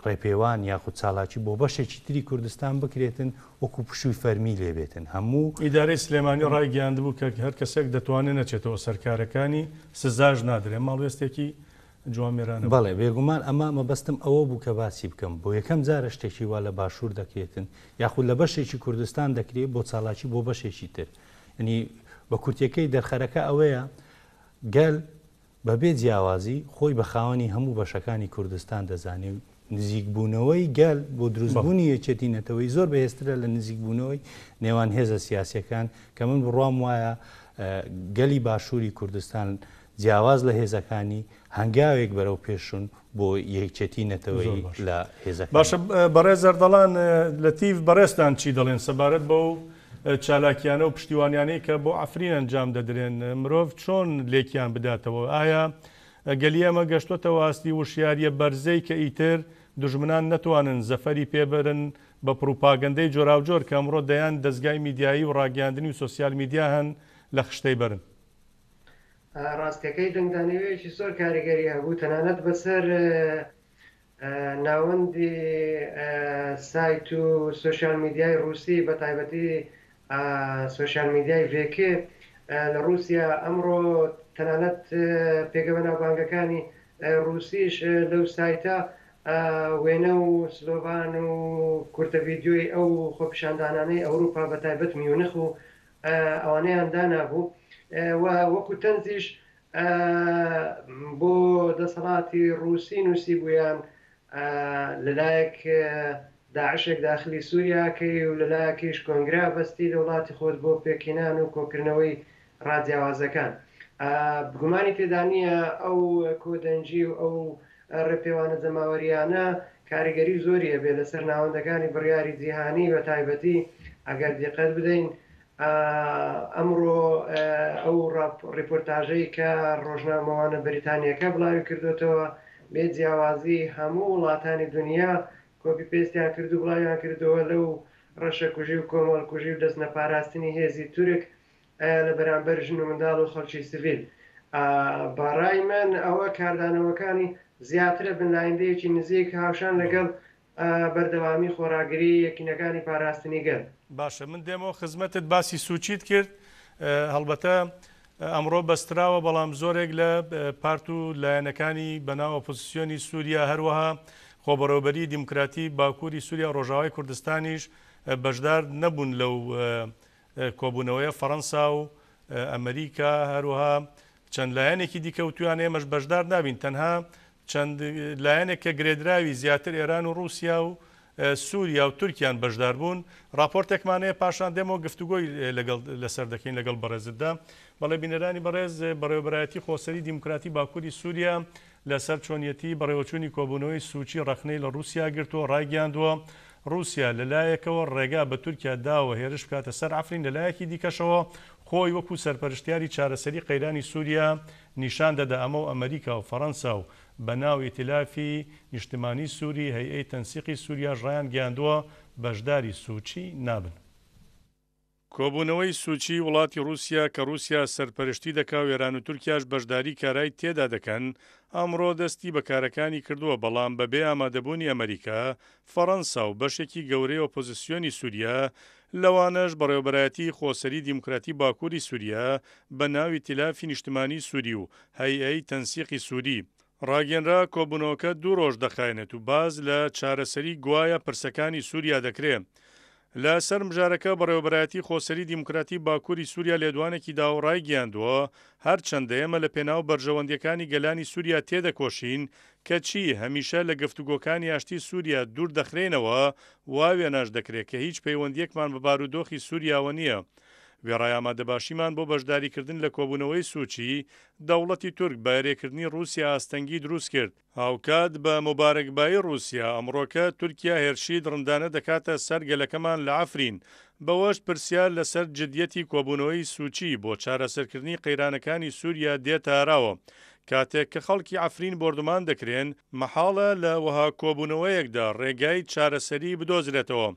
ڕێپێوان یاخود چالاکی بۆ بەشێکی تری کوردستان بکرێتن وەکو پشووی فەرمی لێ بێتن هەموو. ئیدارەی سلێمانی ڕایگەیاندبوو کە هەر کەسێک دەتوانێت نەچێتەوە سەر کارەکانی سزاش نادرێت، ئەم هەڵوێستێکی جوامێرانە بوو. بەڵێ بێگومان ئەمە مەبەستم ئەوە بوو کە باسی بکەم بۆ یەکەم جارە شتێکی وا لە باشوور دەکرێتن یاخود لە بەشێکی کوردستان دەکرێت بۆ چالاکی بۆ بەشێکی تر یەنی بە کورتیەکەی دەرخەرەکە ئەوەیە گەل بەبێ جیاوازی خۆی بە خاوەنی هەموو بەشەکانی کوردستان دەزانێ و نزیکبوونەوەی گەل بۆ دروستبوونی یەکێتی نەتەوەیی زۆر بەهێزترە لە نزیکبوونەوەی نێوان هێزە سیاسیەکان کە من بڕوام وایە گەلی باشووری کوردستان جیاواز لە هێزەکانی هەنگاوێک بەرەو پێشون بۆ یەکێتی نەتەوەیی لە هێزەکانی. باشە بەڕێز ئەردەڵان لەتیف بەڕێزتان چی دەڵێن سەبارەت بەو چالاکیانە و پشتیوانیانەی کە بۆ عەفرین ئەنجام دەدرێن مرۆڤ چۆن لێکیان بداتەوە؟ ئایا گەلی ئێمە گەشتۆتەوە ئاستی وشیاریە بەرزەی کە ئیتر دوژمنان نەتوانن زەفەری پێ بەرن بە پڕوپاگەندەی جۆراوجۆر کە ئەمڕۆ دەیان دەزگای میدیایی و ڕاگەیاندنی و سۆسیال میدیا هەن لە خشتەی بەرن؟ ڕاستیەکەی دەنگدانەوەیەکی زۆر کاریگەری هەبوو تەنانەت بەسەر ناوەندی سایت و سۆشیال میدیای ڕووسی بە تایبەتی سۆشیال میدیای ڤێکێ لە ڕووسیا ئەمڕۆ تەنانەت پێگە بەناوبانگەکانی ڕووسیش لەو سایتە وێنە و سلۆڤان و کورتە ڤیدیۆی ئەو خۆپیشاندانانەی ئەوروپا بە تایبەت میونخ و ئەوانەیان دانابوو و وەکو تەنزیش بۆ دەسەڵاتی ڕووسی نووسیبوویان لەلایەک داعشێک داخلی سووریا کەی و لەلایەکیش کۆنگرە بەستی لە وڵاتی خۆت بۆ پێکهێنان و کۆکردنەوەی ڕا جیاوازەکان. گومانی تێدا نییە ئەو کۆدەنگی و ئەو ڕێپێوانە جەماوەرییانە کاریگەری زۆری ئەبێ لەسەر ناوەندەکانی بڕیاری جیهانی بە تایبەتی ئەگەر دیقەت بدەین ئەمڕۆ ئەو ڕیپۆرتاژەی کە ڕۆژنامەوانە بەریتانییەکە بڵاوی کردۆتەوە بێ جیاوازی هەموو وڵاتانی دونیا کۆپی پێستیان کرد و بڵاویان کردەوە لەو ڕەشەکوژی و کۆمەڵکوژی و دەست نەپاراستنی هێزی تورک لە بەرامبەر ژن و منداڵ و خەڵکی سڤیل. بە ڕای من ئەوە کاردانەوەکانی زیاترە بن لە ئایندەیەکی نزیک هاوشان لەگەڵ بەردەوامی خۆڕاگری یەکینەکانی پاراستنی گەل. باشە من دێمەوە خزمەتت باسی سوچیت کرد هەڵبەتە ئەمڕۆ بەستراوە بەڵام زۆرێک لە پارت و لایەنەکانی بەناو ئۆپۆزسیۆنی سووریا هەروەها خۆبەڕێوەبەریی دیموکراتی باکووری سووریا ڕۆژاوای کوردستانیش بەشدار نەبوون لەو کۆبوونەوەیە فەڕەنسا و ئەمریکا هەروەها چەند لایەنێکی دیکە وتویان ئێمەش بەشدار نابین تەنها چەند لایەنێک کە گرێدراوی زیاتر ئێران و ڕووسیا و سووریا و تورکیان بەشداربوون. ڕاپۆرتێکمان هەیە پاشان دێمەوە گفتوگۆی لەگەڵ لەسەر دەکەین لەگەڵ بەڕێزتدا. بەڵێ بینەرانی بەڕێز بەڕێوەبەرایەتی خۆسەری دیموکراتی باکووری سووریا لەسەر چۆنیەتی بەڕێوەچوونی کۆبوونەوەی سوچی ڕەخنەی لە ڕووسیا گرتووە ڕایگەیاندووە ڕووسیا لەلایەکەوە ڕێگا بە تورکیا داوە هێرش بکاتە سەر عەفرین لەلایەکی دیکەشەوە خۆی وەکو سەرپەرشتیاری چارەسەری قەیرانی سووریا نیشان دەدا ئەمە و ئەمەریکا و فەرەنسا و بەناو ئیتیلافی نیشتمانی سووری هەیئەی تەنسیقی سووریاش ڕایانگەیاندووە بەشداری سوچی نابن. کۆبوونەوەی سوچی وڵاتی ڕووسیا کە ڕووسیا سەرپەرشتی دەکا و ئێران و تورکیاش بەشداری کارای تێدا دەکەن، ئەمڕۆ دەستی بە کارەکانی کردووە، بەڵام بەبێ ئامادەبوونی ئەمەریکا، فەڕەنسا و بەشێکی گەورەی ئۆپۆزسیۆنی سوریا، لەوانەش بەڕێوەبەرایەتیی خۆسەری دیموکراتی باکووری سوریا بە ناو ئیتیلافی نیشتمانی سوری و هەیئەی تەنسیقی سوری. ڕاگەیەنرا کۆبوونەوەکە دوو ڕۆژ دەخایەنێت و باس لە چارەسەری گوایە پرسەکانی سوریا دەکرێ. لە سەر مژارەکە بەڕێوەبەرایەتی خۆسەری دیموکراتی باکووری سوریا لێدوانێکی دا و ڕایگەیاندووە، هەرچەندە ئێمە لە پێناو بەرژەوەندییەکانی گەلانی سوریا تێدەکۆشین، کەچی هەمیشە لە گفتوگۆکانی ئاشتی سوریا دوور دەخرێینەوە، وا وێناش دەکرێ کە هیچ پەیوەندییەکمان بە بارودۆخی سوریاوە نییە. وێڕای ئامادەباشیمان بۆ بەشداریکردن لە کۆبوونەوەی سوچی، دەوڵەتی تورک بە ئەرێکردنی ڕووسیا ئاستەنگی دروست کرد. هاوکات بە موبارەکبایی ڕووسیا، ئەمڕۆکە تورکیا هێرشی دڕندانە دەکاتە سەر گەلەکەمان لە عەفرین، بەوەش پرسیار لەسەر جدیەتی کۆبوونەوەی سوچی بۆ چارەسەرکردنی قەیرانەکانی سوریا دێتە ئاراوە. کاتێک کە خەڵکی عەفرین بۆردومان دەکرێن، مەحاڵە لە وەها کۆبوونەوەیەکدا ڕێگای چارەسەری بدۆزرێتەوە.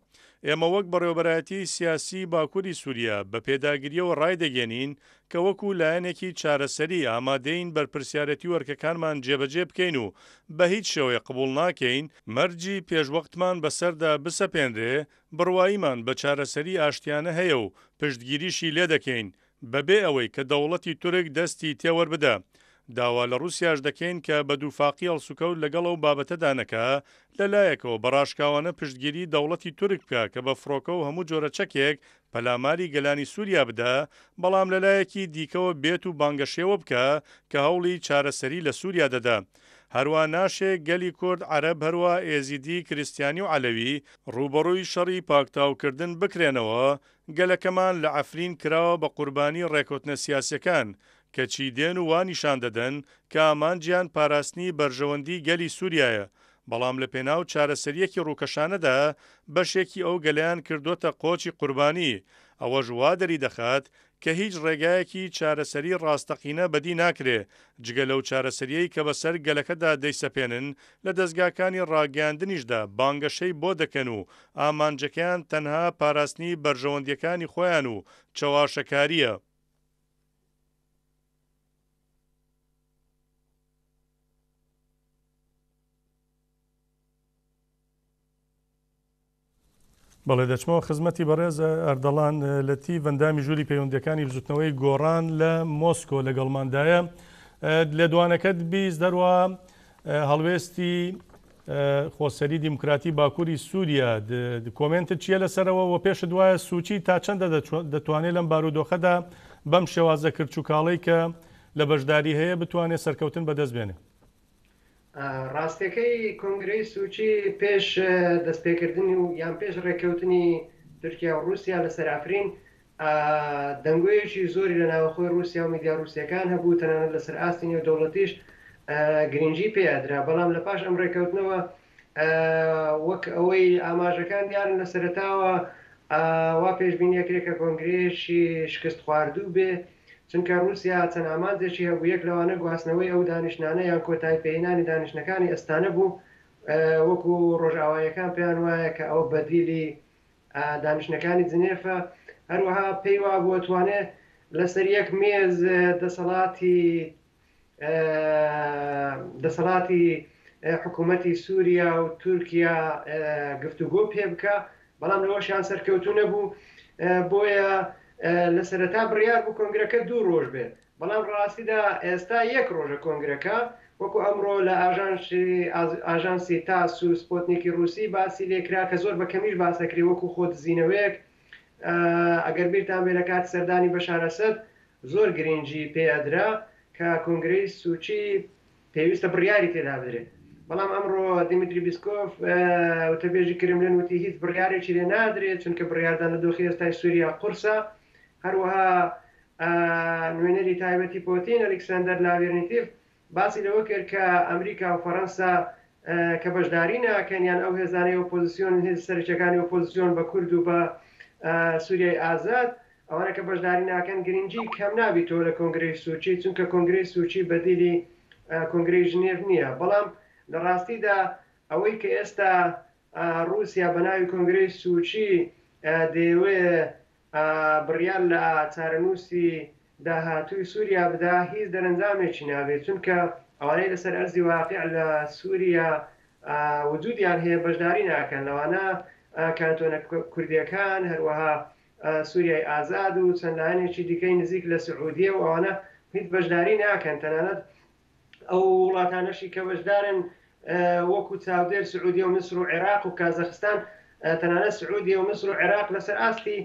ئێمە وەک بەڕێوەبەرایەتیی سیاسیی باکووری سووریا بە پێداگرییەوە ڕایدەگەیەنین کە وەکوو لایەنێکی چارەسەری ئامادەین بەرپرسیارێتی و ئەرکەکانمان جێبەجێ بکەین و بە هیچ شێوەیەک قبووڵ ناکەین مەرجی پێشوەختمان بەسەردا بسەپێنرێ، بڕواییمان بە چارەسەریی ئاشتیانە هەیە و پشتگیریشی لێدەکەین بەبێ ئەوەی کە دەوڵەتی تورک دەستی تێوەربدا. داوا لە ڕووسیاش دەکەین کە بە دووفاقی هەڵسوکەوت لەگەڵ ئەو بابەتەدا نەکا، لە لایەکەوە بە ڕاشکاوانە پشتگیری دەوڵەتی تورک بکا کە بە فڕۆکە و هەموو جۆرە چەکێک پەلاماری گەلانی سووریا بدا، بەڵام لە لایەکی دیکەوە بێت و بانگەشێوە بکا کە هەوڵی چارەسەری لە سووریا دەدا. هەروا ناشێ گەلی کورد، عەرەب، هەروا ئێزیدی، کریستیانی و عەلەوی ڕووبەڕووی شەڕی پاکتاوکردن بکرێنەوە، گەلەکەمان لە عەفرین کراوە بە قوربانی ڕێکەوتنە سیاسیەکان، کەچی دێن و وا نیشان دەدەن کە ئامانجیان پاراستنی بەرژەوەندی گەلی سوریایە، بەڵام لە پێناو چارەسەریەکی ڕووکەشانەدا بەشێکی ئەو گەلەیان کردۆتە قۆچی قوربانی، ئەوەش وا دەریدەخات کە هیچ ڕێگایەکی چارەسەری ڕاستەقینە بەدی ناکرێ جگە لەو چارەسەریەی کە بەسەر گەلەکەدا دەیسەپێنن، لە دەزگاکانی ڕاگەیاندنیشدا بانگەشەی بۆ دەکەن و ئامانجەکەیان تەنها پاراستنی بەرژەوەندیەکانی خۆیان و چەواشەکاریە. بەڵێ دەچمەوە خزمەتی بەڕێز ئەردەڵان لەتیف ئەندامی ژووری پەیوەندیەکانی بزوتنەوەی گۆڕان لە مۆسکۆ لەگەڵماندایە لێدوانەکەت 20 دەروە هەڵوێستی خۆسەری دیموکراتی باکووری سووریا کۆمێنتت چییە لەسەرەوە و پێشت وایە سوچی تا چەندە دەتوانێت لەم بارودۆخەدا بەم شێوازە کرچ و کاڵەی کە لە بەشداری هەیە بتوانێت سەرکەوتن بەدەست بێنێ؟ ڕاستیەکەی کۆنگرەی سوچی پێش دەستپێکردنی و یان پێش ڕێککەوتنی تورکیا و ڕووسیا لەسەر عەفرین دەنگۆیەکی زۆری لە ناوەخۆی ڕووسیا و میدیا ڕووسیەکان هەبوو تەنانەت لەسەر ئاستی نێودەوڵەتیش گرنگی پێ ئەدرا بەڵام لە پاش ئەم ڕێککەوتنەوە وەک ئەوەی ئاماژەکان دیارن لە سەرەتاوە وا پێشبینی ئەکرێ کە کۆنگرەیەکی شکستخواردوو بێ، چونکە ڕووسیا چەند ئامانجێکی هەبوو، یەک لەوانە گواستنەوەی ئەو دانیشتنانە یان کۆتایی پێهینانی دانیشتنەکانی ئەستانە بوو، وەکو ڕۆژئاواییەکان پێیان وایە کە ئەوە بەدیلی دانیشتنەکانی جنێفە، هەروەها پێی وابووە توانێ لەسەر یەک مێز دەسەڵاتی دەسەڵاتی حکوومەتی سووریا و تورکیا گفتوگۆ پێ بکا، بەڵام لەوەشیان سەرکەوتوو نەبوو، بۆیە لە سەرەتا بڕیار بوو کۆنگرەکە دوو ڕۆژ بێ، بەڵام ڕاستیدا ئێستا یەک ڕۆژە کۆنگرەکە، وەکو ئەمڕۆ لە ئاژانسی تاس و سپۆتنیکی ڕووسی باسی لێکرا کە زۆر بە کەمیش باس ئەکرێ وەکو خۆدزینەوەیەک، ئەگەر بیرتان بێ لە کاتی سەردانی بەشار ئەسەد زۆر گرینگی پێ ئەدرا کە کۆنگرەی سوچی پێویستە بڕیاری تێدا بدرێ. بەڵام ئەمڕۆ دیمیتری بیسکۆف وتەبێژی کرملن وتی هیچ بڕیارێکی لێ نادرێت چونکە بڕیاردان لە دۆخی ئێستای سووریا قورسە. هەروەها نوێنەری تایبەتی پۆتین ئەلیکسەندەر لاڤێرنیتیڤ باسی لەوە کرد کە ئەمریکا و فەرەنسا کە بەشداری ناکەن یان ئەو هێزانەی ئۆپۆزیسیۆنن، هێزە سەرەکییەکانی ئۆپۆزیسیۆن بە کورد و بە سووریای ئازاد، ئەوانە کە بەشداری ناکەن گرنگی کەم نابیتەوە لە کۆنگرەی سوچی، چونکە کۆنگرەی سوچی بەدیلی کۆنگرەی ژنێڤ نییە. بەڵام لە ڕاستیدا ئەوەی کە ئێستا ڕووسیا بە ناوی کۆنگرەی سوچی دەیەوێ بڕیار لە چارەنووسی داهاتووی سووریا بدا، هیچ دەرەنجامێکی نابێت، چونکە ئەوانەی لەسەر ئەرزی واقیع لە سووریا وجودیان هەیە بەشداری ناکەن، لەوانە کانتۆنە کوردییەکان، هەروەها سووریای ئازاد و چەند لایەنێکی دیکەی نزیک لە سعودیە و ئەوانە هیچ بەشداری ناکەن، تەنانەت ئەو وڵاتانەشی کە بەشدارن وەکو چاودێر سعودیە و میسر و عێراق و کازەخستان تەنانەت سعودیە و میسر و عێراق لەسەر ئاستی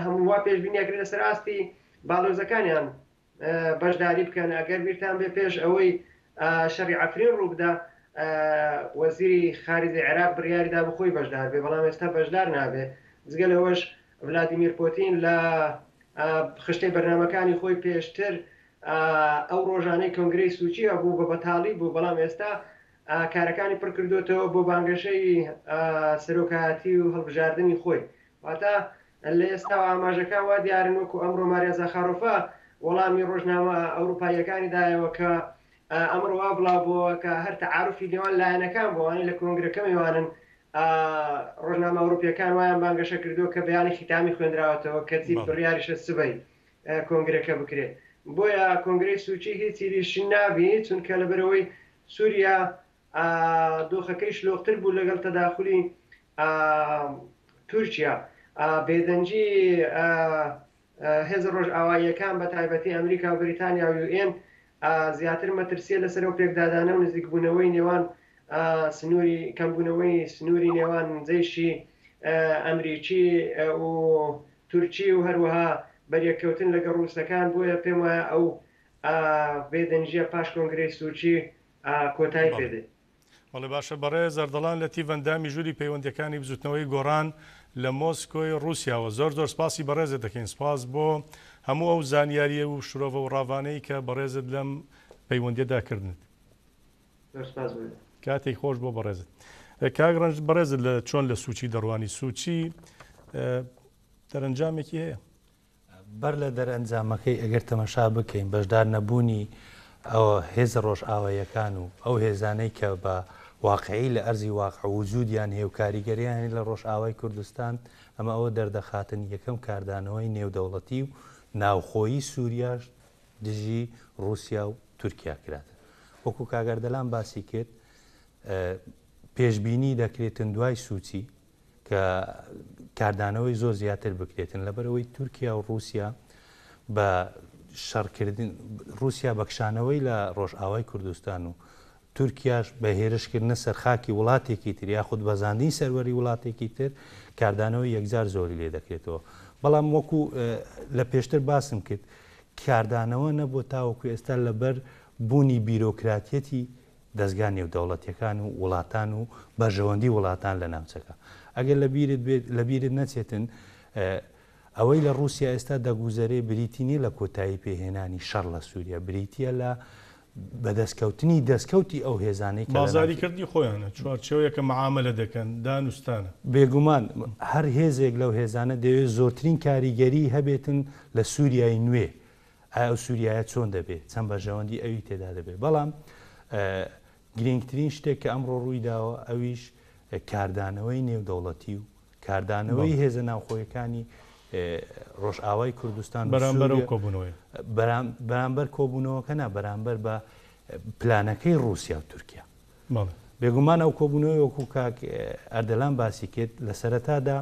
هەموو وا پێشبینی ئەکرێت لەسەر ئاستی باڵێزەکانیان بەشداری بکەن ئەگەر بیرتان بێ پێش ئەوەی شەڕی عەفرین ڕووبدا وەزیری خارجی عێراق بڕیاری دا بخۆی بەشدار بێ بەڵام ئێستا بەشدار نابێ جگە لەوەش ڤلادیمیر پۆتین لە خشتەی بەرنامەکانی خۆی پێشتر ئەو ڕۆژانەی کۆنگرەی سوچی هەبوو بە بەتاڵی بوو، بەڵام ئێستا کارەکانی پڕ کردۆتەوە بۆ بانگەشەی سەرۆکایەتی و هەڵبژاردنی خۆی. واتە لە ئێستاوە ئاماژەکان وا دیارن وەکو ئەمڕۆ ماریا زاخارۆفا وەڵامی ڕۆژنامە ئەوروپاییەکانی دایەوە کە ئەمڕۆ وا بڵاو بۆوە کە هەر تەعاروفی نێوان لایەنەکان بووە، ئەوانەی لە کۆنگرەکە میوانن ڕۆژنامە ئەوروپییەکان وایان بانگەشە کردووە کە بەیانی خیتامی خوێندراوەتەوە کەچی بڕیاریشە سبەی کۆنگرەکە بکرێ بۆیە کۆنگرەی سوچی هیچی لیش نابی چونکە لەبەرئەوەی سوریا دۆخەکەی شلۆقتر بوو لەگەڵ تەداخولی تورکیا بێدەنگی هێزە ڕۆژئاواییەکان بە تایبەتی ئەمریکا و بریتانیا و یوئێن زیاتر مەترسیە لەسەر ئەو پێکدادانە و نزیکبوونەوەی نێوان سنووری کەمبوونەوەی سنووری نێوان جەیشی ئەمریکی و تورکی و هەروەها بەریەککەوتن لەگەڵ ڕووسەکان، بۆیە پێم وایە ئەو بێدەنگییە پاش کۆنگرەی سوچی کۆتایی پێ دێ. بەڵێ باشە بەڕێز ئەردەڵان لەتیف ئەندامی ژووری پەیوەندیەکانی بزوتنەوەی گۆڕان لە مۆسکۆی ڕوسیاوە زۆر زۆر سپاسی بەڕێزت دەکەین سپاس بۆ هەموو ئەو زانیاریە و شرۆڤە و ڕاڤانەی کە بەڕێزت لەم پەیوەندیەدا کردنت. زۆر سپاس بۆ. کاتێک خۆش بۆ بەڕێزت. کاک ڕەنج بەڕێزت لە چۆن لە سوچی دەڕوانی سوچی دەرەنجامێکی هەیە؟ بەر لە دەرئەنجامەکەی ئەگەر تەمەشا بکەین بەشدار نەبوونی ئەو هێزە ڕۆژئاواییەکان و ئەو هێزانەی کە بە واقعی لە ئەرزی واقع وجودیان هەیە و کاریگەریان هەیە لە ڕۆژئاوای کوردستان ئەمە ئەوە دەردەخاتن یەکەم کاردانەوەی نێودەوڵەتی و ناوخۆیی سووریاش دژی ڕووسیا و تورکیا کرات وەکو کاک ئەردەلان باسی کرد پێشبینی دەکرێتن دوای سوچی کە کاردانەوەی زۆر زیاتر بکرێتن لەبەرئەوەی تورکیا و ڕووسیا بە شەڕکردن ڕووسیا بە کشانەوەی لە ڕۆژئاوای کوردستان و تورکیاش بە هێرشکردنە سەر خاکی وڵاتێکی تر یاخود بەزاندنی سەروەری وڵاتێکی تر کاردانەوەی یەکجار زۆری لێ دەکرێتەوە بەڵام وەکو لە پێشتر باسم کرد کاردانەوە نەبووە تاوەکو ئێستا لەبەر بوونی بیرۆکراتیەتی دەزگا نێودەوڵەتیەکان و وڵاتان و بەرژەوەندی وڵاتان لە ناوچەکە. ئەگەر لە بیرت بێت لە بیرت نەچێتن ئەوەی لە ڕووسیا ئێستا دەگوزەرێ بریتی نیە لە کۆتایی پێهێنانی شەڕ لە سووریا بریتیە لە بەدەستکەوتنی دەستکەوتی ئەو هێزانەی کە لە بازاری کردنی خۆیانە چوارچێوەیەکە مەعامەلە دەکەن دانوستانە. بێگومان هەر هێزێک لەو هێزانە دەیەوێت زۆرترین کاریگەری هەبێتن لە سووریای نوێ ئایا ئەو سووریایە چۆن دەبێت، چەند بەرژەوەندی ئەوی تێدا دەبێت، بەڵام گرینگترین شتێک کە ئەمڕۆ ڕووی داوە ئەویش کاردانەوەی نێودەوڵەتی و کاردانەوەی هێزە ناوخۆیەکانی ڕۆژئاوای کوردستان بەرامبەر ئەو کۆبوونەوەیە. بەرامبەر کۆبوونەوەکە نا، بەرامبەر بە پلانەکەی ڕووسیا و تورکیا. بێگومان ئەو کۆبوونەوەی وەکو کاک ئەردەلان باسی کرد لە سەرەتادا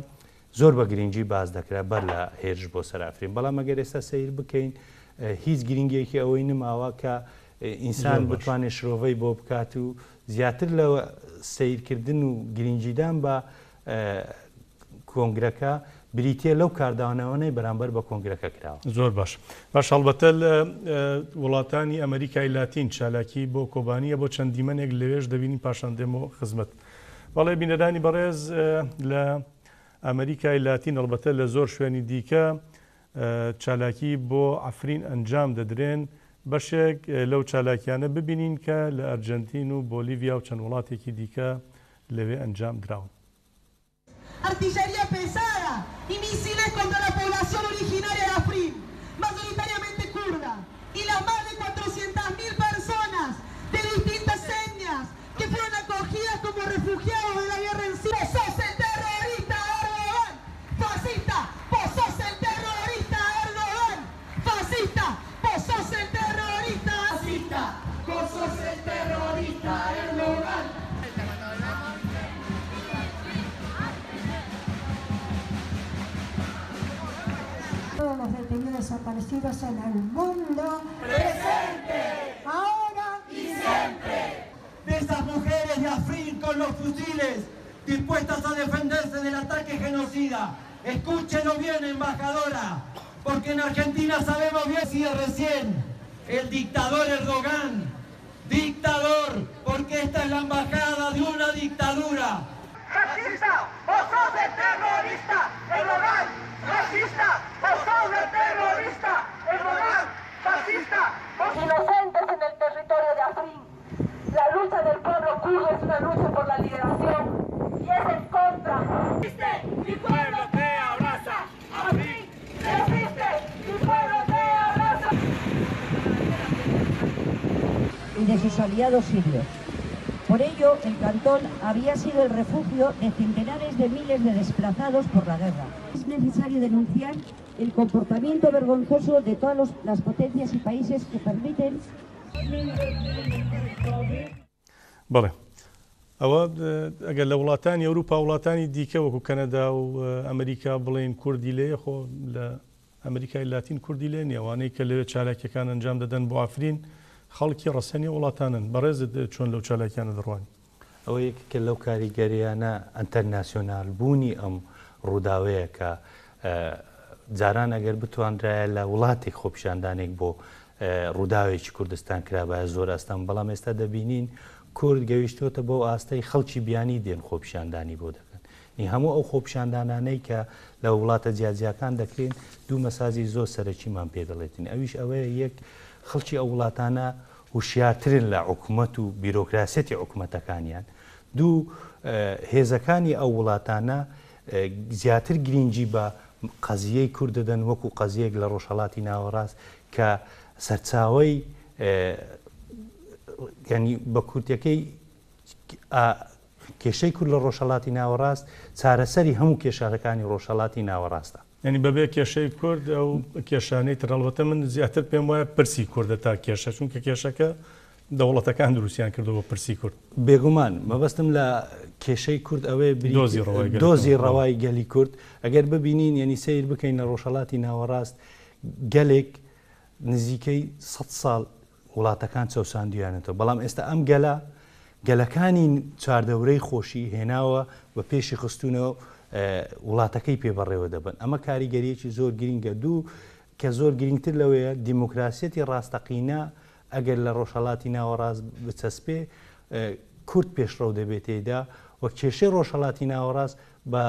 زۆر بە گرنگی باس دەکرا بەر لە هێرش بۆ سەر عەفرین، بەڵام ئەگەر ئێستا سەیر بکەین هیچ گرنگیەکی ئەوەی نماوە کە ئینسان بتوانێت شرۆڤەی بۆ بکات و زیاتر لە سەیرکردن و گرنگیدان بە کۆنگرەکە بریتییە لەو کاردانەوانەی بەرامبەر بە کۆنگرەکە کراوە. زۆر باش. باش هەڵبەتە لە وڵاتانی ئەمەریکای لاتین چالاکی بۆ کۆبانییە بۆ چەند دیمەنێک لەوێش دەبینین پاشان دێمەوە خزمەت. بەڵێ بینەرانی بەڕێز لە ئەمەریکای لاتین ئەڵبەتە لە زۆر شوێنی دیکە چالاکی بۆ عەفرین ئەنجام دەدرێن، بەشێک لەو چالاکیانە ببینین کە لە ئەرجەنتین و بۆلیڤیا و چەند وڵاتێکی دیکە لەوێ ئەنجام دراون. Artillería pesada y misiles contra la población originaria de Afrin, mayoritariamente kurda, y las más de 400.000 personas de distintas etnias que fueron acogidas como refugiados de la guerra en Siria. Vos sos el terrorista Erdogan, fascista, vos sos el terrorista Erdogan, fascista, vos sos el terrorista, fascista, vos sos el terrorista Erdogan. Todos los detenidos desaparecidos en el mundo. ¡Presente! Ahora y siempre. De esas mujeres de Afrin con los fusiles dispuestas a defenderse del ataque genocida. Escúchelo bien, embajadora, porque en Argentina sabemos bien si es recién el dictador Erdogan, dictador, porque esta es la embajada de una dictadura. ¡Fascista! ¡Vos sos el terrorista! ¡Erdogan! ¡Fascista! ¡Vos sos el terrorista! ¡Erdogan! ¡Fascista! ¡Vos... Inocentes en el territorio de Afrin. La lucha del pueblo kurdo es una lucha por la liberación y es en contra. ¡Resiste! ¡Mi pueblo te abraza! ¡Afrin! ¡Resiste! ¡Mi pueblo te abraza! Y de sus aliados sirios. Por ello, el cantón había sido el refugio de centenares de miles de desplazados por la guerra. Es necesario denunciar el comportamiento vergonzoso de todas los, las potencias y países que permiten بەڵێ ئەوە ئەگەر لە وڵاتانی ئەوروپا وڵاتانی دیکە وەکو کەنەدا و ئەمریکا بڵێن کوردی لێ خۆ لە ئەمریکای لاتین کوردی لێ نییە ئەوانەی کە لەوێ چالاکیەکان ئەنجام دەدەن بۆ عەفرین خەڵکی ڕەسەنی وڵاتانن بەڕێزت چۆن لەو چالاکیانە دەڕوانی؟ ئەوە یەکێکە لەو کاریگەریانە ئەنتەرناسیۆنال بوونی ئەم ڕووداوەیە کە جاران ئەگەر بتوانرایە لە وڵاتێک خۆپیشاندانێک بۆ ڕووداوێکی کوردستان کرابایە زۆر ئەستەم بەڵام ئێستا دەبینین کورد گەویشتۆتە بەو ئاستەی خەڵکی بیانی دێن خۆپیشاندانی بۆ دەکەن نی هەموو ئەو خۆپیشاندانانەی کە لە وڵاتە جیاجیاکان دەکرێن دوو مەساجی زۆر سەرەکیمان پێ دەڵێتن ئەویش ئەوەیە یەک خەڵکی ئەو وڵاتانە هوشیارترن لە حکومەت و بیرۆکراسیەتی حکومەتەکانیان دوو هێزەکانی ئەو وڵاتانە زیاتر گرینگی بە قەزیەی کورد دەدەن وەکو قەزیەک لە ڕۆژهەڵاتی ناوەڕاست کە سەرچاوەی ینی بە کورتەکەی کێشەی کورد لە ڕۆژهەڵاتی ناوەڕاست چارەسەری هەموو کێشارەکانی ڕۆژهەڵاتی ناوەڕاستە. یانی بەبێ کێشەی کورد ئەو کێشانەی تر هەڵبەتە من زیاتر پێم وایە پرسی کوردە تا کێشە چونکە کێشەکە دەوڵەتەکان دروستیان کردووە بۆ پرسی کورد. بێگومان مەبەستم لە کێشەی کورد ئەوەیە بریتی دۆزی ڕەوای گەلی دۆزی کورد. ڕەوای گەلی کورد ئەگەر ببینین یانی سەیر بکەین لە ڕۆژهەڵاتی ناوەڕاست گەلێک نزیکەی سەد ساڵ وڵاتەکان چەوساندویانەتەوە، بەڵام ئێستا ئەم گەلە گەلەکانی چواردەورەی خۆشی هێناوە و پێشی خستوونە و وڵاتەکەی پێ بەڕێوە دەبەن. ئەمە کاریگەرییەکی زۆر گرینگە. دوو، کە زۆر گرینگتر لەوەیە، دیموکراسیەتی ڕاستەقینە ئەگەر لە ڕۆژهەڵاتی ناوەڕاست بچەسپێ، کورد پێشڕەو دەبێت تێیدا و کێشەی ڕۆژهەڵاتی ناوەڕاست بە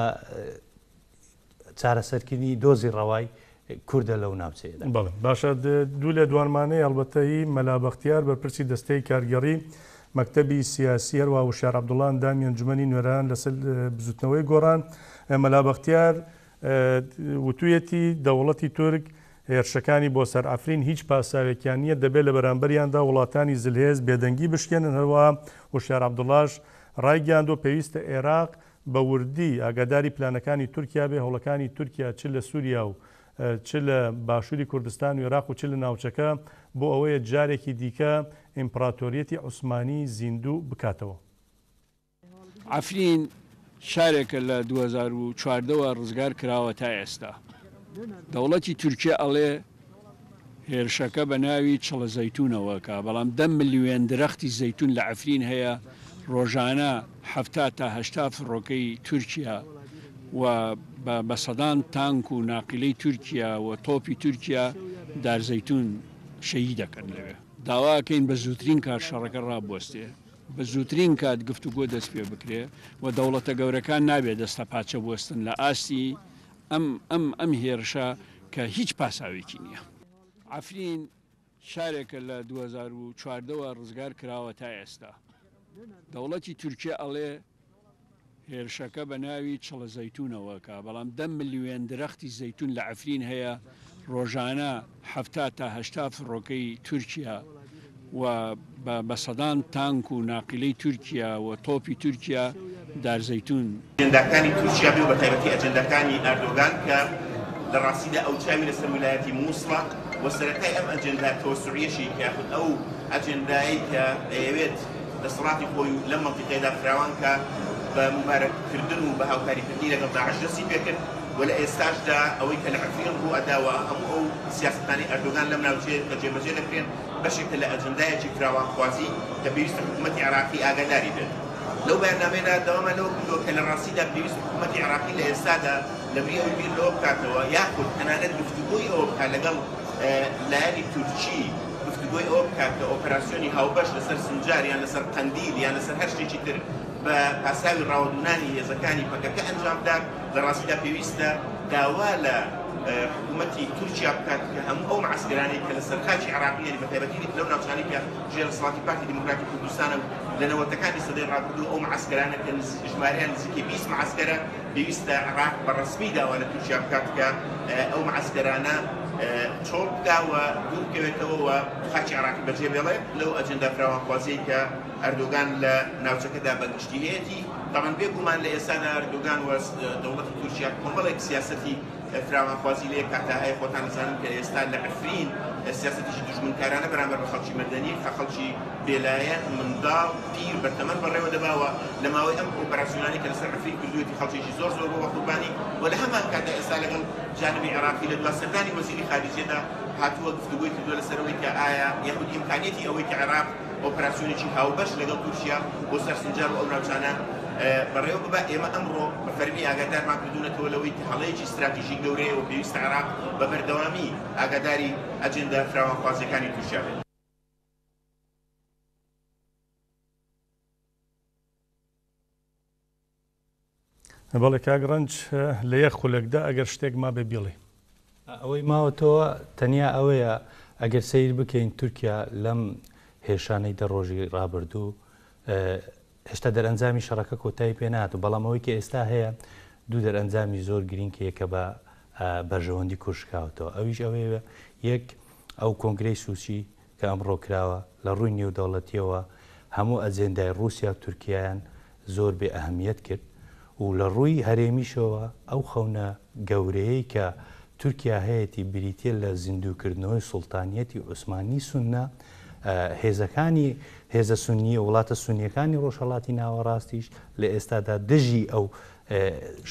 چارەسەرکردنی دۆزی ڕەوای کوردە لەو ناوچەیەدا. بەڵێ باشە دوو لێدوانمانەی هەڵبەتە هی مەلا بەختیار بەرپرسی دەستەی کارگێڕی مەکتەبی سیاسی هەروەها وشیار عەبدوڵا ئەندامی ئەنجومەنی نوێنەران لەسەر بزوتنەوەی گۆڕان مەلا بەختیار وتویەتی دەوڵەتی تورک هێرشەکانی بۆ سەر عەفرین هیچ پاساوێکیان نییە دەبێت لە بەرامبەریاندا وڵاتانی زلهێز بێدەنگی بشکێنن هەروەها وشیار عەبدوڵاش ڕایگەیاندووە پێویستە ئێراق بە وردی ئاگاداری پلانەکانی تورکیا بێ، هەوڵەکانی تورکیا چ لە سوریا و چ لە باشوری کوردستان و ئێراق و چ لە ناوچەکە بۆ ئەوەیە جارێکی دیکە ئیمپڕاتۆریەتی عوسمانی زیندوو بکاتەوە. عەفرین شارێکە لە 2014 وە ڕزگار کراوە تا ئێستا دەوڵەتی تورکیە ئەڵێ هێرشەکە بە ناوی چڵە زەیتونەوە ئەکا، بەڵام دە ملیۆن درەختی زەیتون لە عەفرین هەیە، ڕۆژانە 70 تا 80 فڕۆکەی تورکیا و بە سەدان تانک و ناقیلەی تورکیا و تۆپی تورکیا دار زەیتون شەهید ئەکەن لەوێ. داوا ئەکەین بە زووترین کات شەڕەکە ڕابوەستێ، بە زووترین کات گفتوگۆ دەست پێ بکرێ و دەوڵەتە گەورەکان نابێ دەستەپاچە بوەستن لە ئاستی ئەم ئەم ئەم هێرشە کە هیچ پاساوێکی نییە. عەفرین شارێکە لە 2014 وە ڕزگار کراوە تا ئێستا دەوڵەتی تورکیە ئەڵێ هێرشەکە بە ناوی چڵە زەیتونەوە ئەکا بەڵام دە ملیۆن درەختی زەیتون لە عەفرین هەیە ڕۆژانە 70 تا 80 فڕۆکەی تورکیا و بە سەدان تانک و ناقیلەی تورکیا و تۆپی تورکیا دار زەیتون ئەجێنداکانی تورکیا بێ و بەتایبەتی ئەجێنداکانی ئەردۆگان کە لە ڕاستیدا ئەو چاوی لەسەر ویلایەتی مووسڵە و سەرەتای ئەم ئەجێندا تەوەسوعیەشی کە یاخود ئەو ئەجێندایەی کە ئەیەوێت دەسەڵاتی خۆی و لەم مەنتیقەیەدا فراوان کا بە موبارەک کردن و بە هاوکاری کردنی لەگەڵ داعش دەستی پێکرد و لە ئێستاشدا ئەوەی کە لە عەفرین ڕوو ئەدا و هەموو ئەو سیاسەتانەی ئەردۆگان لەم ناوچەیە کە جێبەجێ دەکرێن بەشێکە لە ئەجندایەکی فراوانخوازی کە پێویستە حکوومەتی عێراقی ئاگاداری بێت. لەو بەیاننامەیەدا داوامان لەوە کردووە کە لە ڕاستیدا پێویستە حکوومەتی عێراقی لە ئێستادا لەبری ئەوەی بیر لەوە بکاتەوە یاخود تەنانەت گفتوگۆی ئەوە بکات لەگەڵ لایەنی تورکی گفتوگۆی ئەوە بکات کە ئۆپەراسیۆنی هاوبەش لەسەر سنجار یان لەسەر قەندیل یان لەسەر هەر شتێکی تر بە پاساوی ڕاوەدوونانی هێزەکانی پەکەکە ئەنجام بدات لە ڕاستیدا پێویستە داوا لە حکوومەتی تورکیا بکات کە هەموو ئەو معەسکەرانەی کە لەسەر خاکی عێراقی یانی بەتایبەتی لەو ناوچانەی کە ژێر دەسەڵاتی پارتی دیموکراتی کوردستانە و لە نەوەتەکانی سەدەی ڕابردوو ئەو معەسکەرانە کە ژمارەیان نزیکەی 20 معەسکەرە پێویستە عێراق بە ڕەسمی داوا لە تورکیا بکات کە ئەو معەسکەرانە چۆڵ بکا و دوور بکەوێتەوە و خاکی عێراقی بەجێ بێڵێ لەو ئەجێندا فراوانخوازیەی کە ئەردۆگان لە ناوچەکەدا بە گشتی هەیەتی. تەبعەن بێ گومان لە ئێستادا ئەردۆگان و دەوڵەتی تورکیا کۆمەڵێک سیاسەتی فراوانخوازی لە یەک کاتا هەیە، خۆتان ئەزانن کە ئێستا لە عەفرین سیاسەتێکی دوژمنکارانە بەرامبەر بە خەڵکی مەدەنی، خەڵکی بێلایەن، منداڵ، پیر، بەتەمەن بەڕێوە دەبا و لە ماوەی ئەم ئۆپەراسیۆنانەی کە لەسەر عەفرین کردوویەتی خەڵکێکی زۆر زۆر بووە بە قوربانی و لە هەمان کاتدا ئێستا لەگەڵ جانبی عێراقی لە دوا سەردانی وەزیری خاریجیەدا هاتووە گفتوگۆی کردووە لەسەر ئەوەی کە ئایا یاخود ئیمکانیەتی ئەوەی کە عێراق ئۆپەراسیۆنێکی هاوبەش لەگەڵ تورکیا بۆ سەر سنجار و ئەو ناوچانە بەڕێوە ببا. ئێمە ئەمڕۆ بە فەرمی ئاگادارمان کردوونەتەوە لەوەی کە هەڵەیەکی ستراتیژی گەورەیە و پێویستە عێراق بە بەردەوامی ئاگاداری ئەجێندا فراوانخوازییەکانی تورکیا بێت. بەڵێ کاک ڕەنج لە یەک خولەکدا ئەگەر شتێک مابێ بیڵێ. ئەوەی ماوەتەوە تەنیا ئەوەیە ئەگەر سەیر بکەین تورکیا لەم هێرشانەی دە ڕۆژی ڕابردوو هێشتا دەرئەنجامی شەڕەکە کۆتایی پێ نهاتوو بەڵام ئەوەی کە ئێستا هەیە دوو دەرئەنجامی زۆر گرینگ هەیە کە بە بەرژەوەندی کورد شکاوەتەوە ئەویش ئەوەیە یەک ئەو کۆنگرەی سوچی کە ئەمڕۆ کراوە، لە ڕووی نێودەوڵەتییەوە هەموو ئەجێندای ڕووسیا و تورکیایان زۆر بێ ئەهمیەت کرد و لە ڕووی هەرێمیشەوە ئەو خەونە گەورەیەی کە تورکیا هەیەتی بریتییە لە زیندووکردنەوەی سوڵتانیەتی عوسمانی سوننە، هێزەکانی هێزە سوننییە وڵاتە سوننییەکانی ڕۆژهەڵاتی ناوەڕاستیش لە ئێستادا دژی ئەو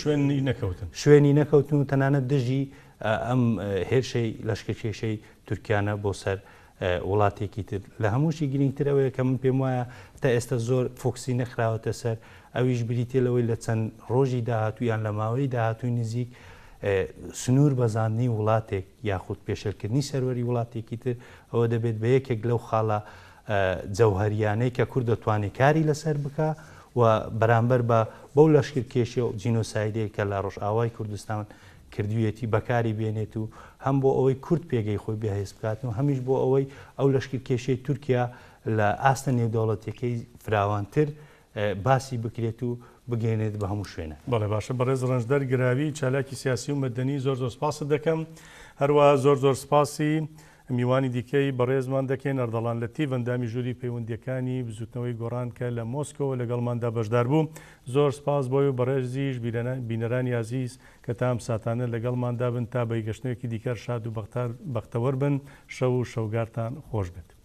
شوێنی نەکەوتن. شوێنی نەکەوتن و تەنانەت دژی ئەم هێرشەی لەشکرکێشەی تورکیانە بۆ سەر وڵاتێکی تر. لە هەمووشی گرینگتر ئەوەیە کە من پێم وایە تا ئێستا زۆر فۆکسی نەخراوەتە سەر، ئەویش بریتیە لەوەی لە چەند ڕۆژی داهاتوو یان لە ماوەی داهاتووی نزیک سنوور بەزاندنی وڵاتێک یاخود پێشێلکردنی سەروەری وڵاتێکی تر ئەوە دەبێت بە یەکێک لەو خاڵە جەوهەریانەی کە کورد دەتوانێت کاری لەسەر بکا و بەرامبەر بە بەو لەشکرکێشی و جینۆسایدەی کە لە ڕۆژئاوای کوردستان کردویەتی بەکاری بێنێت و هەم بۆ ئەوەی کورد پێگەی خۆی بەهێز بکات و هەمیش بۆ ئەوەی ئەو لەشکرکێشیەی تورکیا لە ئاستە نێودەوڵەتیەکەی فراوانتر باسی بکرێت و بگەیەنێت بە هەموو شوێنەکان. بەڵێ باشە بەڕێز ڕەنجدەر گراوی چالاکی سیاسی و مەدەنی زۆر زۆر سپاست دەکەم هەروەها زۆر زۆر سپاسی میوانی دیکەی بەڕێزمان دەکەین، ئەردەڵان لەتیف، ئەندامی ژووری پەیوەندییەکانی بزووتنەوەی گۆڕان کە لە مۆسکۆوە لەگەڵماندا بەشدار بوو. زۆر سپاس بۆی و بەڕێزیش بینەرانی ئازیز کە تا ئەم ساتانە لەگەڵماندا بن تا بەیگەشتنەوەیەکی دیکەر شاد و بەختەوەر بن. شەو و شەوگارتان خۆش بێت.